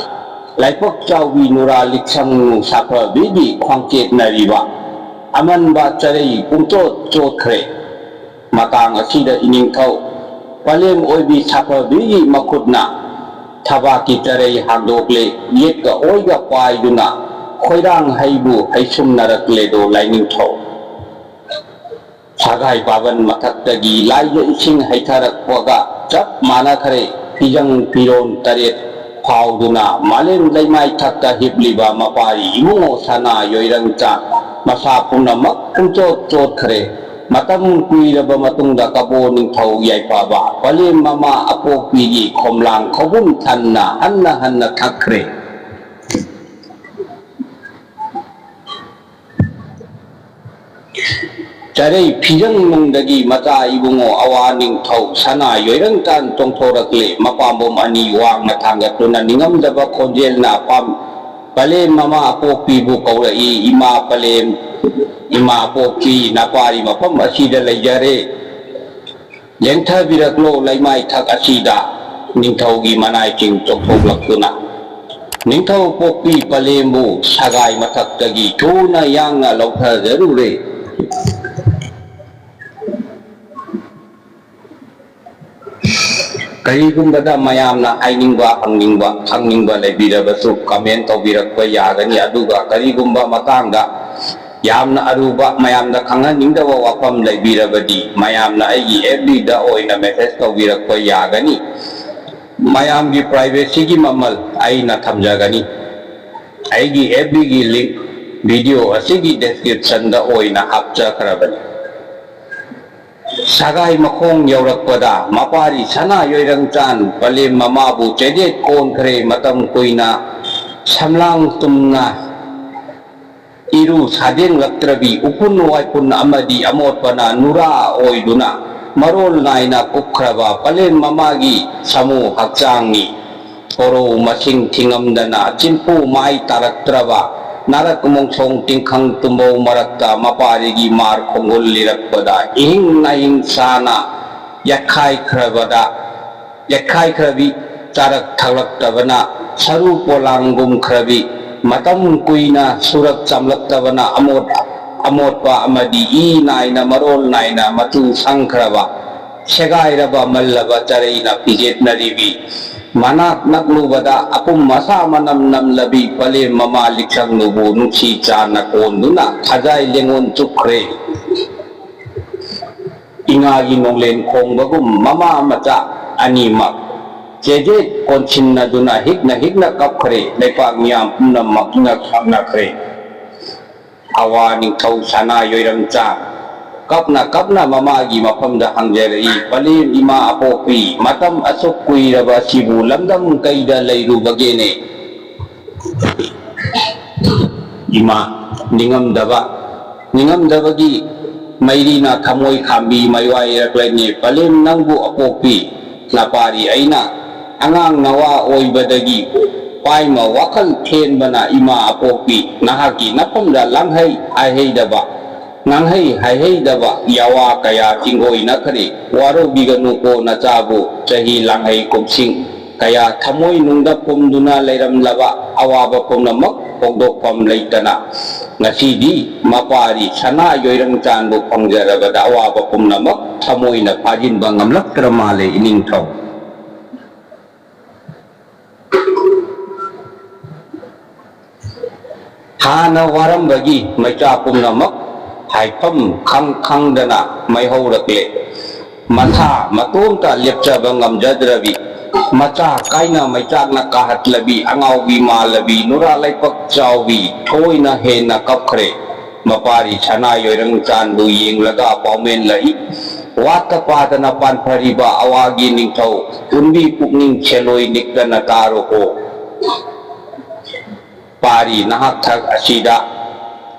ꯂꯥꯏꯄꯛ ꯆꯥꯎꯕꯤ ꯅꯨꯔꯥ ꯂꯤꯛꯁꯪ ꯁꯥꯐꯕꯤꯒꯤ ꯈ꯭ꯋꯥꯡꯆꯦꯠꯅꯔꯤꯕ ꯑꯃꯟꯕ ꯆꯔꯩ ꯄꯨꯡꯆꯣꯠ ꯆꯣꯠꯈ꯭ꯔꯦ꯫ ꯃꯇꯥꯡ ꯑꯁꯤꯗ ꯏꯅꯤꯡꯊꯧ ꯄꯂꯦꯝ ꯑꯣꯏꯕꯤ ꯁꯥꯐꯕꯤꯒꯤ ꯃꯈꯨꯠꯅ ꯊꯕꯥꯛꯀꯤ ꯆꯔꯩ ꯍꯥꯡꯗꯣꯛꯂꯦ, ꯌꯦꯠꯀ ꯑꯣꯏꯒ ꯄꯥꯏꯗꯨꯅ ꯈꯣꯏꯔꯥꯡ ꯍꯩꯕꯨ ꯍꯩꯁꯨꯝꯅꯔꯛꯂꯦꯗꯣ ꯂꯥꯏꯅꯤꯡꯊꯧ꯫ ꯁꯒꯥꯏ ꯄꯥꯕꯟ ꯃꯊꯛꯇꯒꯤ ꯂꯥꯏꯗ ꯏꯁꯤꯡ ꯍꯩꯊꯔꯛꯄꯒ ꯆꯞ ꯃꯥꯟꯅꯈ꯭ꯔꯦ꯫ ꯐꯤꯖꯪ ꯐꯤꯔꯣꯟ ꯇꯔꯦꯠ ꯐꯥꯎꯗꯨꯅ ꯃꯥꯂꯦꯝ ꯂꯩꯃꯥꯏ ꯊꯛꯇ ꯍꯤꯞꯂꯤꯕ ꯃꯄꯥꯔꯤ ꯏꯕꯨꯡꯉꯣ ꯁꯅꯥ ꯌꯣꯏꯔꯪꯆꯥ ꯃꯁꯥ ꯄꯨꯝꯅꯃꯛ ꯄꯨꯡꯆꯣꯠ ꯆꯣꯠꯈ꯭ꯔꯦ꯫ ꯃꯇꯝ ꯀꯨꯏꯔꯕ ꯃꯇꯨꯡꯗ ꯀꯕꯣ ꯅꯤꯡꯊꯧ ꯌꯥꯏꯐꯕ ꯄꯂꯦꯝ ꯃꯃꯥ ꯑꯄꯣꯛꯄꯤꯒꯤ ꯈꯣꯝꯂꯥꯡ ꯈꯧꯕꯨꯝ ꯊꯟꯅ ꯍꯟꯅ ꯍꯟꯅ ꯊꯛꯈ꯭ꯔꯦ꯫ ꯆꯔꯩ ꯐꯤꯖꯪ ꯅꯨꯡꯗꯒꯤ ꯃꯆꯥ ꯏꯕꯨꯡꯉꯣ ꯑꯋꯥ ꯅꯤꯡꯊꯧ ꯁꯅꯥ ꯌꯣꯏꯔꯪ ꯇꯥꯟ ꯆꯣꯡꯊꯣꯔꯛꯂꯦ꯫ ꯃꯄꯥꯝꯕꯣꯝ ꯑꯅꯤ ꯋꯥꯡꯅ ꯊꯥꯡꯒꯠꯇꯨꯅ ꯅꯤꯡꯉꯝꯗꯕ ꯈꯣꯟꯖꯦꯜꯅ ꯄꯥꯝ-, ꯄꯂꯦꯝ ꯃꯃꯥ ꯑꯄꯣꯛꯄꯤꯕꯨ ꯀꯧꯔꯛꯏ, "ꯏꯃꯥ ꯄꯂꯦꯝ, ꯏꯃꯥ ꯑꯄꯣꯛꯄꯤ, ꯅꯄꯥꯔꯤ ꯃꯐꯝ ꯑꯁꯤꯗ ꯂꯩꯖꯔꯦ꯫ ꯂꯦꯡꯊꯕꯤꯔꯛꯂꯣ ꯂꯩꯃꯥꯏꯊꯛ ꯑꯁꯤꯗ"꯫ ꯅꯤꯡꯊꯧꯒꯤ ꯃꯅꯥꯏꯁꯤꯡ ꯆꯣꯛꯊꯣꯛꯂꯛꯇꯨꯅ ꯅꯤꯡꯊꯧ ꯄꯣꯛꯄꯤ ꯄꯂꯦꯝꯕꯨ ꯁꯒꯥꯏ ꯃꯊꯛꯇꯒꯤ ꯊꯨꯅ ꯌꯥꯡꯅ ꯂꯧꯊꯖꯔꯨꯔꯦ꯫ ꯀꯔꯤꯒꯨꯝꯕꯗ ꯃꯌꯥꯝꯅ ꯍꯥꯏꯅꯤꯡꯕ, ꯍꯪꯅꯤꯡꯕ, ꯈꯪꯅꯤꯡꯕ ꯂꯩꯕꯤꯔꯕꯁꯨ comment ꯇꯧꯕꯤꯔꯛꯄ ꯌꯥꯒꯅꯤ꯫ ꯑꯗꯨꯒ ꯀꯔꯤꯒꯨꯝꯕ ꯃꯇꯥꯡꯗ ꯌꯥꯝꯅ ꯑꯔꯨꯕ, ꯃꯌꯥꯝꯗ ꯈꯪꯍꯟꯅꯤꯡꯗꯕ ꯋꯥꯐꯝ ꯂꯩꯕꯤꯔꯕꯗꯤ ꯃꯌꯥꯝꯅ ꯑꯩꯒꯤ F B ꯗ ꯑꯣꯏꯅ message ꯇꯧꯕꯤꯔꯛꯄ ꯌꯥꯒꯅꯤ꯫ ꯃꯌꯥꯝꯒꯤ privacy ꯒꯤ ꯃꯃꯜ ꯑꯩꯅ ꯊꯝꯖꯒꯅꯤ꯫ ꯑꯩꯒꯤ F B ꯒꯤ link video ꯑꯁꯤꯒꯤ description ꯗ ꯑꯣꯏꯅ ꯍꯥꯞꯆꯈ꯭ꯔꯕꯅꯤ꯫ ꯁꯒꯥꯏ ꯃꯈꯣꯡ ꯌꯧꯔꯛꯄꯗ ꯃꯄꯥꯔꯤ ꯁꯅꯥ ꯌꯣꯏꯔꯪꯆꯥꯟ ꯄꯂꯦꯝ ꯃꯃꯥꯕꯨ ꯆꯩꯗꯦꯠ ꯀꯣꯟꯈ꯭ꯔꯦ꯫ ꯃꯇꯝ ꯀꯨꯏꯅ ꯁꯝꯂꯥꯡ ꯇꯨꯝꯅ ꯏꯔꯨ ꯁꯥꯗꯦꯡꯂꯛꯇ꯭ꯔꯕꯤ ꯎꯐꯨꯟ ꯋꯥꯏꯐꯨꯟ ꯑꯃꯗꯤ ꯑꯃꯣꯠꯄꯅ ꯅꯨꯔꯥ ꯑꯣꯏꯗꯨꯅ ꯃꯔꯣꯜ ꯅꯥꯏꯅ ꯀꯨꯞꯈ꯭ꯔꯕ ꯄꯂꯦꯝ ꯃꯃꯥꯒꯤ ꯁꯥꯃꯨ ꯍꯛꯆꯥꯡꯅꯤ꯫ ꯀꯣꯔꯧ ꯃꯁꯤꯡ ꯊꯤꯉꯝꯗꯅ ꯆꯤꯟꯐꯨ ꯃꯥꯏ ꯇꯥꯔꯛꯇ꯭ꯔꯕ ꯅꯥꯔꯛ ꯃꯣꯡꯁꯣꯡ ꯇꯤꯡꯈꯪ ꯇꯨꯝꯕꯧ ꯃꯔꯛꯇ ꯃꯄꯥꯔꯤꯒꯤ ꯃꯥꯔ ꯈꯣꯡꯒꯨꯜ ꯂꯤꯔꯛꯄꯗ ꯏꯍꯤꯡ ꯅꯥꯍꯤꯡ ꯁꯥꯅ ꯌꯥꯠꯈꯥꯏꯈ꯭ꯔꯕꯗ, ꯌꯥꯠꯈꯥꯏꯈ꯭ꯔꯕꯤ ꯆꯥꯔꯛ ꯊꯛꯂꯛꯇꯕꯅ ꯁꯔꯨ ꯄꯣꯂꯥꯡꯒꯨꯝꯈ꯭ꯔꯕꯤ ꯃꯇꯝ ꯀꯨꯏꯅ ꯁꯨꯔꯛ ꯆꯥꯝꯂꯛꯇꯕꯅ ꯑꯃꯣꯠ ꯑꯃꯣꯠꯄ ꯑꯃꯗꯤ ꯏ ꯅꯥꯏꯅ ꯃꯔꯣꯜ ꯅꯥꯏꯅ ꯃꯆꯨ ꯁꯪꯈ꯭ꯔꯕ ꯁꯦꯒꯥꯏꯔꯕ ꯃꯜꯂꯕ ꯆꯔꯩꯅ ꯐꯤꯖꯦꯠꯅꯔꯤꯕꯤ ꯃꯅꯥꯛ ꯅꯛꯂꯨꯕꯗ ꯑꯄꯨꯝ ꯑꯁꯥ ꯃꯅꯝ ꯅꯝꯂꯕꯤ ꯄꯂꯦꯝ ꯃꯃꯥ ꯂꯤꯛꯁꯪꯂꯨꯕꯨ ꯅꯨꯡꯁꯤ ꯆꯥꯟꯅ ꯀꯣꯟꯗꯨꯅ ꯈꯖꯥꯏ ꯂꯦꯡꯉꯣꯟ ꯆꯨꯞꯈ꯭ꯔꯦ꯫ ꯏꯉꯥꯒꯤ ꯅꯣꯡꯂꯦꯟ ꯈꯣꯡꯕꯒꯨꯝ ꯃꯃꯥ ꯃꯆꯥ ꯑꯅꯤꯃꯛ ꯆꯦꯖꯦꯠ ꯀꯣꯟꯁꯤꯟꯅꯗꯨꯅ ꯍꯤꯛꯅ ꯍꯤꯛꯅ ꯀꯞꯈ꯭ꯔꯦ꯫ ꯂꯩꯄꯥꯛ ꯃꯤꯌꯥꯝ ꯄꯨꯝꯅꯃꯛ ꯏꯉꯛ ꯁꯛꯅꯈ꯭ꯔꯦ꯫ ꯑꯋꯥ ꯅꯤꯡꯊꯧ ꯁꯅꯥ ꯌꯣꯏꯔꯝꯆꯥ ꯀꯞꯅ ꯀꯞꯅ ꯃꯃꯥꯒꯤ ꯃꯐꯝꯗ ꯍꯪꯖꯔꯛꯏ, "ꯄꯂꯦꯝ ꯏꯃꯥ ꯑꯄꯣꯛꯄꯤ, ꯃꯇꯝ ꯑꯁꯨꯛ ꯀꯨꯏꯔꯕ ꯑꯁꯤꯕꯨ ꯂꯝꯗꯝ ꯀꯩꯗ ꯂꯩꯔꯨꯕꯒꯦꯅꯦ?" ꯏꯃꯥ ꯅꯤꯡꯉꯝꯗꯕ, ꯅꯤꯡꯉꯝꯗꯕꯒꯤ ꯃꯩꯔꯤꯅ ꯊꯃꯣꯏ ꯈꯥꯝꯕꯤ ꯃꯥꯏꯋꯥꯏꯔꯛꯂꯅꯤ꯫ ꯄꯂꯦꯝ ꯅꯪꯕꯨ ꯑꯄꯣꯛꯄꯤ ꯅꯄꯥꯔꯤ ꯑꯩꯅ ꯑꯉꯥꯡ ꯅꯋꯥ ꯑꯣꯏꯕꯗꯒꯤ ꯄꯥꯏꯃ ꯋꯥꯈꯜ ꯊꯦꯟꯕꯅ ꯏꯃꯥ ꯑꯄꯣꯛꯄꯤ ꯅꯍꯥꯛꯀꯤ ꯅꯐꯝꯗ ꯂꯥꯡꯍꯩ ꯍꯥꯏꯍꯩꯗꯕ ꯉꯥꯡꯍꯩ ꯍꯥꯏꯍꯩꯗꯕ ꯌꯥꯋꯥ ꯀꯌꯥ ꯆꯤꯡꯒꯣꯏꯅꯈ꯭ꯔꯦ꯫ ꯋꯥꯔꯧꯕꯤꯒꯅꯨꯀꯣ ꯅꯆꯥꯕꯨ ꯆꯍꯤ ꯂꯥꯡꯍꯩ ꯀꯨꯝꯁꯤꯡ ꯀꯌꯥ ꯊꯃꯣꯏꯅꯨꯡꯗ ꯄꯨꯝꯗꯨꯅ ꯂꯩꯔꯝꯂꯕ ꯑꯋꯥꯕ ꯄꯨꯝꯅꯃꯛ ꯐꯣꯡꯗꯣꯛꯐꯝ ꯂꯩꯇꯅ ꯉꯁꯤꯗꯤ ꯃꯄꯥꯔꯤ ꯁꯅꯥ ꯌꯣꯏꯔꯪ ꯆꯥꯟꯕꯨ ꯐꯪꯖꯔꯕꯗ ꯑꯋꯥꯕ ꯄꯨꯝꯅꯃꯛ ꯊꯃꯣꯏꯅ ꯐꯥꯖꯤꯟꯕ ꯉꯝꯂꯛꯇ꯭ꯔ ꯃꯥꯜꯂꯦ ꯏꯅꯤꯡꯊꯧ꯫ ꯍꯥꯟꯅ ꯋꯥꯔꯝꯕꯒꯤ ꯃꯩꯆꯥꯛ ꯄꯨꯝꯅꯃꯛ ꯍꯥꯏꯐꯝ ꯈꯪ ꯈꯪꯗꯅ ꯃꯩꯍꯧꯔꯛꯂꯦ꯫ ꯃꯁꯥ ꯃꯇꯣꯝꯇ ꯂꯦꯞꯆꯕ ꯉꯝꯖꯗ꯭ꯔꯕꯤ ꯃꯆꯥ ꯀꯥꯏꯅ ꯃꯩꯆꯥꯛꯅ ꯀꯥꯍꯠꯂꯕꯤ ꯑꯉꯥꯎꯕꯤ ꯃꯥꯜꯂꯕꯤ ꯅꯨꯔꯥ ꯂꯩꯄꯛ ꯆꯥꯎꯕꯤ ꯊꯣꯏꯅ ꯍꯦꯟꯅ ꯀꯞꯈ꯭ꯔꯦ꯫ ꯃꯄꯥꯔꯤ ꯁꯅꯥ ꯌꯣꯏꯔꯪ ꯆꯥꯟꯕꯨ ꯌꯦꯡꯂꯒ ꯄꯥꯎꯃꯦꯟꯂꯛꯏ꯫ ꯋꯥꯠꯇ ꯄꯥꯗꯅ ꯄꯥꯟꯐꯔꯤꯕ ꯑꯋꯥꯒꯤ ꯅꯤꯡꯊꯧ ꯎꯟꯕꯤ ꯄꯨꯛꯅꯤꯡ ꯁꯦꯜꯂꯣꯏ ꯅꯤꯛꯇꯅ ꯇꯥꯔꯣꯀꯣ꯫ ꯄꯥꯔꯤ ꯅꯍꯥꯛ ꯊꯛ ꯑꯁꯤꯗ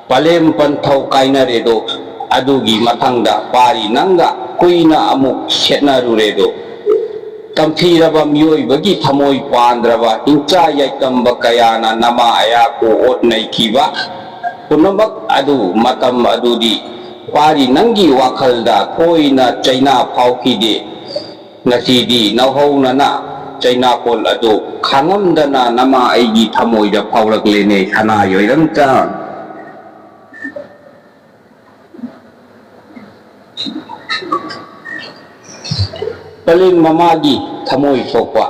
ꯄꯂꯦꯝ ꯄꯟꯊꯧ ꯀꯥꯏꯅꯔꯦꯗꯣ꯫ ꯑꯗꯨꯒꯤ ꯃꯊꯪꯗ ꯄꯥꯔꯤ ꯅꯪꯒ ꯀꯨꯏꯅ ꯑꯃꯨꯛ ꯁꯦꯠꯅꯔꯨꯔꯦꯗꯣ꯫ ꯇꯝꯊꯤꯔꯕ ꯃꯤꯑꯣꯏꯕꯒꯤ ꯊꯃꯣꯏ ꯄꯥꯟꯗ꯭ꯔꯕ ꯍꯤꯡꯆꯥ ꯌꯥꯏꯇꯝꯕ ꯀꯌꯥꯅ ꯅꯃꯥ ꯑꯌꯥꯛꯄꯨ ꯑꯣꯠ ꯅꯩꯈꯤꯕ ꯄꯨꯝꯅꯃꯛ ꯑꯗꯨ ꯃꯇꯝ ꯑꯗꯨꯗꯤ ꯄꯥꯔꯤ ꯅꯪꯒꯤ ꯋꯥꯈꯜꯗ ꯊꯣꯏꯅ ꯆꯩꯅꯥ ꯐꯥꯎꯈꯤꯗꯦ꯫ ꯉꯁꯤꯗꯤ ꯅꯧꯍꯧꯅꯅ ꯆꯩꯅꯥꯀꯣꯜ ꯑꯗꯨ ꯈꯥꯡꯉꯝꯗꯅ ꯅꯃꯥ ꯑꯩꯒꯤ ꯊꯃꯣꯏꯗ ꯐꯥꯎꯔꯛꯂꯦꯅꯦ ꯁꯅꯥ ꯌꯣꯏꯔꯪꯆꯥꯟ꯫ ꯄꯂꯦꯝ ꯃꯃꯥꯒꯤ ꯊꯃꯣꯏ ꯁꯣꯛꯄ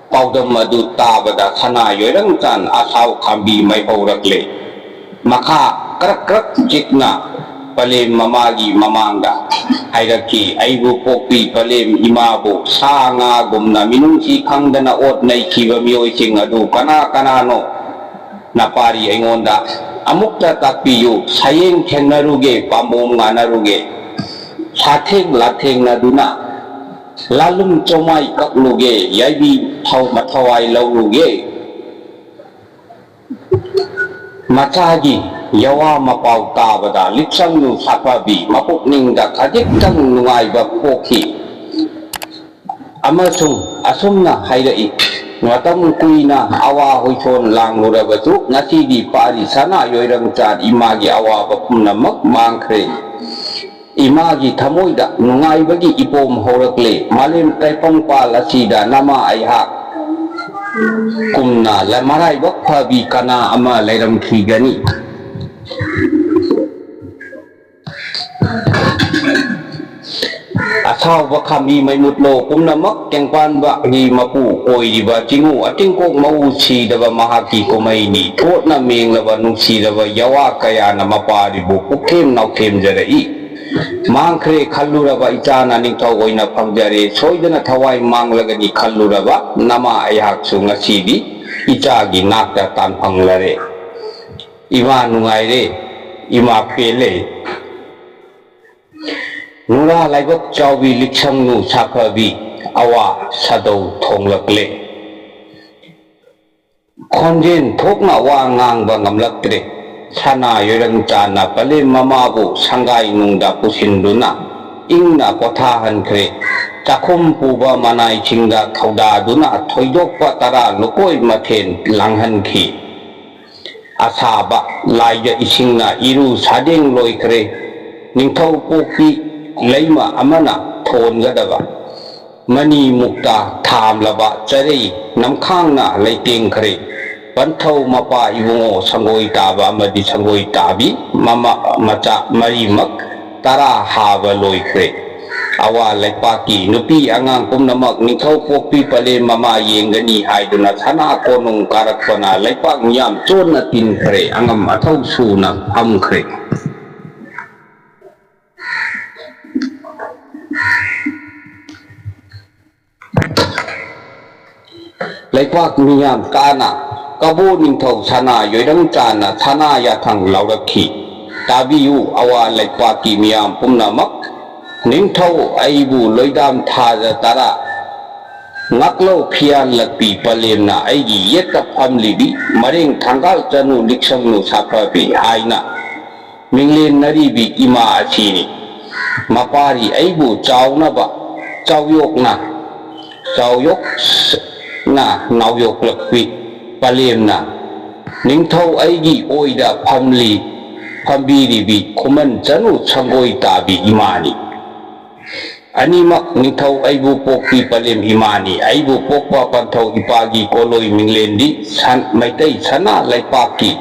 ꯄꯥꯎꯗꯝ ꯑꯗꯨ ꯇꯥꯕꯗ ꯁꯅꯥ ꯌꯣꯏꯔꯪꯆꯥꯟ ꯑꯁꯥꯎ ꯈꯥꯝꯕꯤ ꯃꯩꯍꯧꯔꯛꯂꯦ꯫ ꯃꯈꯥ ꯀ꯭ꯔꯛ ꯀ꯭ꯔꯛ ꯆꯤꯛꯅ ꯄꯂꯦꯝ ꯃꯃꯥꯒꯤ ꯃꯃꯥꯡꯗ ꯍꯥꯏꯔꯛꯈꯤ, "ꯑꯩꯕꯨ ꯄꯣꯛꯄꯤ ꯄꯂꯦꯝ ꯏꯃꯥꯕꯨ ꯁꯥ ꯉꯥꯒꯨꯝꯅ ꯃꯤꯅꯨꯡꯁꯤ ꯈꯪꯗꯅ ꯑꯣꯠ ꯅꯩꯈꯤꯕ ꯃꯤꯑꯣꯏꯁꯤꯡ ꯑꯗꯨ ꯀꯅꯥ ꯀꯅꯥꯅꯣ?" ꯅꯄꯥꯔꯤ ꯑꯩꯉꯣꯟꯗ ꯑꯃꯨꯛꯇ ꯇꯥꯛꯄꯤꯌꯨ꯫ ꯁꯌꯦꯡ ꯊꯦꯡꯅꯔꯨꯒꯦ, ꯄꯥꯝꯕꯣꯝ ꯉꯥꯅꯔꯨꯒꯦ, ꯁꯥꯊꯦꯡ ꯂꯥꯊꯦꯡꯅꯗꯨꯅ ꯂꯥꯂꯨꯝ ꯆꯣꯃꯥꯏ ꯀꯛꯂꯨꯒꯦ, ꯌꯥꯏꯕꯤ ꯊꯧ ꯃꯊꯋꯥꯏ ꯂꯧꯔꯨꯒꯦ꯫ ꯃꯆꯥꯒꯤ ꯌꯥꯋꯥ ꯃꯄꯥꯎ ꯇꯥꯕꯗ ꯂꯤꯛꯁꯪꯅꯨ ꯁꯥꯐꯕꯤ ꯃꯄꯨꯛꯅꯤꯡꯗ ꯈꯖꯤꯛꯇꯪ ꯅꯨꯡꯉꯥꯏꯕ ꯄꯣꯛꯈꯤ꯫ ꯑꯃꯁꯨꯡ ꯑꯁꯨꯝꯅ ꯍꯥꯏꯔꯛꯏ, "ꯃꯇꯝ ꯀꯨꯏꯅ ꯑꯋꯥ ꯍꯣꯏꯊꯣꯟ ꯂꯥꯡꯂꯨꯔꯕꯁꯨ, ꯉꯁꯤꯗꯤ ꯄꯥꯔꯤ ꯁꯅꯥ ꯌꯣꯏꯔꯪꯆꯥꯟ ꯏꯃꯥꯒꯤ ꯑꯋꯥꯕ ꯄꯨꯝꯅꯃꯛ ꯃꯥꯡꯈ꯭ꯔꯦ꯫ ꯏꯃꯥꯒꯤ ꯊꯃꯣꯏꯗ ꯅꯨꯡꯉꯥꯏꯕꯒꯤ ꯏꯄꯣꯝ ꯍꯧꯔꯛꯂꯦ꯫ ꯃꯥꯂꯦꯝ ꯇꯥꯏꯕꯪꯄꯥꯜ ꯑꯁꯤꯗ ꯅꯃꯥ ꯑꯩꯍꯥꯛ ꯀꯨꯝꯅ ꯂ-, ꯃꯔꯥꯏꯕꯛ ꯐꯕꯤ ꯀꯅꯥ ꯑꯃ ꯂꯩꯔꯝꯈꯤꯒꯅꯤ?" ꯑꯁꯥꯎꯕ ꯈꯥꯝꯕꯤ ꯃꯩꯃꯨꯠꯂꯣ ꯄꯨꯝꯅꯃꯛ ꯇꯦꯡꯄꯥꯟꯕꯒꯤ ꯃꯄꯨ ꯑꯣꯏꯔꯤꯕ ꯆꯤꯡꯉꯨ ꯑꯇꯤꯡꯀꯣꯛ ꯃꯎ ꯁꯤꯗꯕ ꯃꯍꯥꯛꯀꯤ ꯀꯨꯝꯍꯩꯅꯤ꯫ ꯊꯣꯠꯅ ꯃꯦꯡꯂꯕ ꯅꯨꯡꯁꯤꯔꯕ ꯌꯥꯋꯥ ꯀꯌꯥꯅ ꯃꯄꯥꯔꯤꯕꯨ ꯄꯨꯛꯊꯦꯝ ꯅꯥꯎꯊꯦꯝꯖꯔꯛꯏ꯫ ꯃꯥꯡꯈ꯭ꯔꯦ ꯈꯜꯂꯨꯔꯕ ꯏꯆꯥꯅ ꯅꯤꯡꯊꯧ ꯑꯣꯏꯅ ꯐꯪꯖꯔꯦ꯫ ꯁꯣꯏꯗꯅ ꯊꯋꯥꯏ ꯃꯥꯡꯂꯒꯅꯤ ꯈꯜꯂꯨꯔꯕ ꯅꯃꯥ ꯑꯩꯍꯥꯛꯁꯨ ꯉꯁꯤꯗꯤ ꯏꯆꯥꯒꯤ ꯅꯥꯛꯇ ꯇꯥꯟꯐꯪꯂꯔꯦ꯫ ꯏꯃꯥ ꯅꯨꯡꯉꯥꯏꯔꯦ, ꯏꯃꯥ ꯄꯦꯜꯂꯦ꯫ ꯅꯨꯔꯥ ꯂꯥꯏꯕꯛ ꯆꯥꯎꯕꯤ ꯂꯤꯛꯁꯪꯅꯨ ꯁꯥꯐꯕꯤ ꯑꯋꯥ ꯁꯥꯗꯧ ꯊꯣꯡꯂꯛꯂꯦ꯫ ꯈꯣꯟꯖꯦꯜ ꯊꯣꯛꯅ ꯋꯥ ꯉꯥꯡꯕ ꯉꯝꯂꯛꯇ꯭ꯔꯦ꯫ ꯁꯅꯥ ꯌꯣꯏꯔꯪ ꯆꯥꯅ ꯄꯂꯦꯝ ꯃꯃꯥꯕꯨ ꯁꯪꯒꯥꯏ ꯅꯨꯡꯗ ꯄꯨꯁꯤꯟꯗꯨꯅ ꯏꯪꯅ ꯄꯣꯊꯥꯍꯟꯈ꯭ꯔꯦ꯫ ꯆꯥꯛꯈꯨꯝ ꯄꯨꯕ ꯃꯅꯥꯏꯁꯤꯡꯗ ꯊꯧꯗꯥꯗꯨꯅ ꯊꯣꯏꯗꯣꯛꯄ ꯇꯔꯥ ꯂꯨꯀꯣꯏ ꯃꯊꯦꯜ ꯂꯥꯡꯍꯟꯈꯤ꯫ ꯑꯁꯥꯕ ꯂꯥꯏꯗ ꯏꯁꯤꯡꯅ ꯏꯔꯨ ꯁꯥꯗꯦꯡ ꯂꯣꯏꯈ꯭ꯔꯦ꯫ ꯅꯤꯡꯊꯧ ꯄꯣꯛꯄꯤ ꯂꯩꯃ ꯑꯃꯅ ꯊꯣꯟꯒꯗꯕ ꯃꯅꯤ ꯃꯨꯛꯇ ꯊꯥꯝꯂꯕ ꯆꯔꯩ ꯅꯝꯈꯥꯡꯅ ꯂꯩꯇꯦꯡꯈ꯭ꯔꯦ꯫ ꯄꯟꯊꯧ ꯃꯄꯥ ꯏꯕꯨꯡꯉꯣ ꯁꯪꯒꯣꯏ ꯇꯥꯕ ꯑꯃꯗꯤ ꯁꯪꯒꯣꯏ ꯇꯥꯕꯤ ꯃꯃꯥ ꯃꯆꯥ ꯃꯔꯤꯃꯛ ꯇꯔꯥ ꯍꯥꯕ ꯂꯣꯏꯈ꯭ꯔꯦ꯫ ꯑꯋꯥ ꯂꯩꯄꯥꯛꯀꯤ ꯅꯨꯄꯤ ꯑꯉꯥꯡ ꯄꯨꯝꯅꯃꯛ ꯅꯤꯡꯊꯧ ꯄꯣꯛꯄꯤ ꯄꯂꯦꯝ ꯃꯃꯥ ꯌꯦꯡꯒꯅꯤ ꯍꯥꯏꯗꯨꯅ ꯁꯅꯥ ꯀꯣꯅꯨꯡ ꯀꯥꯔꯛꯄꯅ ꯂꯩꯄꯥꯛ ꯃꯤꯌꯥꯝ ꯆꯣꯟꯅ ꯇꯤꯟꯈ꯭ꯔꯦ꯫ ꯑꯉꯝ ꯑꯊꯧ ꯁꯨꯅ ꯐꯝꯈ꯭ꯔꯦ꯫ ꯂꯩꯄꯥꯛ ꯃꯤꯌꯥꯝ ꯀꯥꯅ ꯀꯕꯣ ꯅꯤꯡꯊꯧ ꯁꯅꯥ ꯌꯣꯏꯔꯪ ꯆꯥꯅ ꯁꯅꯥ ꯌꯥꯊꯪ ꯂꯧꯔꯛꯈꯤ꯫ ꯇꯥꯕꯤꯌꯨ, ꯑꯋꯥ ꯂꯩꯄꯥꯛꯀꯤ ꯃꯤꯌꯥꯝ ꯄꯨꯝꯅꯃꯛ, ꯅꯤꯡꯊꯧ ꯑꯩꯕꯨ ꯂꯣꯏꯗꯥꯝ ꯊꯥꯖ ꯇꯔꯥ ꯉꯥꯛꯂꯧ ꯐꯤꯌꯥꯜꯂꯛꯄꯤ ꯄꯂꯦꯝꯅ ꯑꯩꯒꯤ ꯌꯦꯠꯇ ꯐꯝꯂꯤꯕꯤ, ꯃꯔꯦꯡ ꯊꯥꯡꯒꯥꯜ ꯆꯅꯨ ꯂꯤꯛꯁꯪꯅꯨ ꯁꯥꯐꯕꯤ ꯍꯥꯏꯅ ꯃꯤꯡꯂꯦꯟꯅꯔꯤꯕꯤ ꯏꯃꯥ ꯑꯁꯤꯅꯤ꯫ ꯃꯄꯥꯔꯤ ꯑꯩꯕꯨ ꯆꯥꯎꯅꯕ ꯆꯥꯎꯌꯣꯛꯅ ꯆꯥꯎꯌꯣꯛꯅ ꯅꯥꯎꯌꯣꯛꯂꯛꯄꯤ ꯄꯂꯦꯝꯅ ꯅꯤꯡꯊꯧ ꯑꯩꯒꯤ ꯑꯣꯏꯗ ꯐꯝꯂꯤ ꯐꯝꯕꯤꯔꯤꯕꯤ ꯈꯨꯃꯟ ꯆꯅꯨ ꯁꯪꯒꯣꯏ ꯇꯥꯕꯤ ꯏꯃꯥꯅꯤ꯫ ꯑꯅꯤꯃꯛ ꯅꯤꯡꯊꯧ ꯑꯩꯕꯨ ꯄꯣꯛꯄꯤ ꯄꯂꯦꯝ ꯏꯃꯥꯅꯤ꯫ ꯑꯩꯕꯨ ꯄꯣꯛꯄ ꯄꯟꯊꯧ ꯏꯄꯥꯒꯤ ꯀꯣꯂꯣꯏ ꯃꯤꯡꯂꯦꯟꯗꯤ ꯁꯟ-, ꯃꯩꯇꯩ ꯁꯅꯥ ꯂꯩꯄꯥꯛꯀꯤ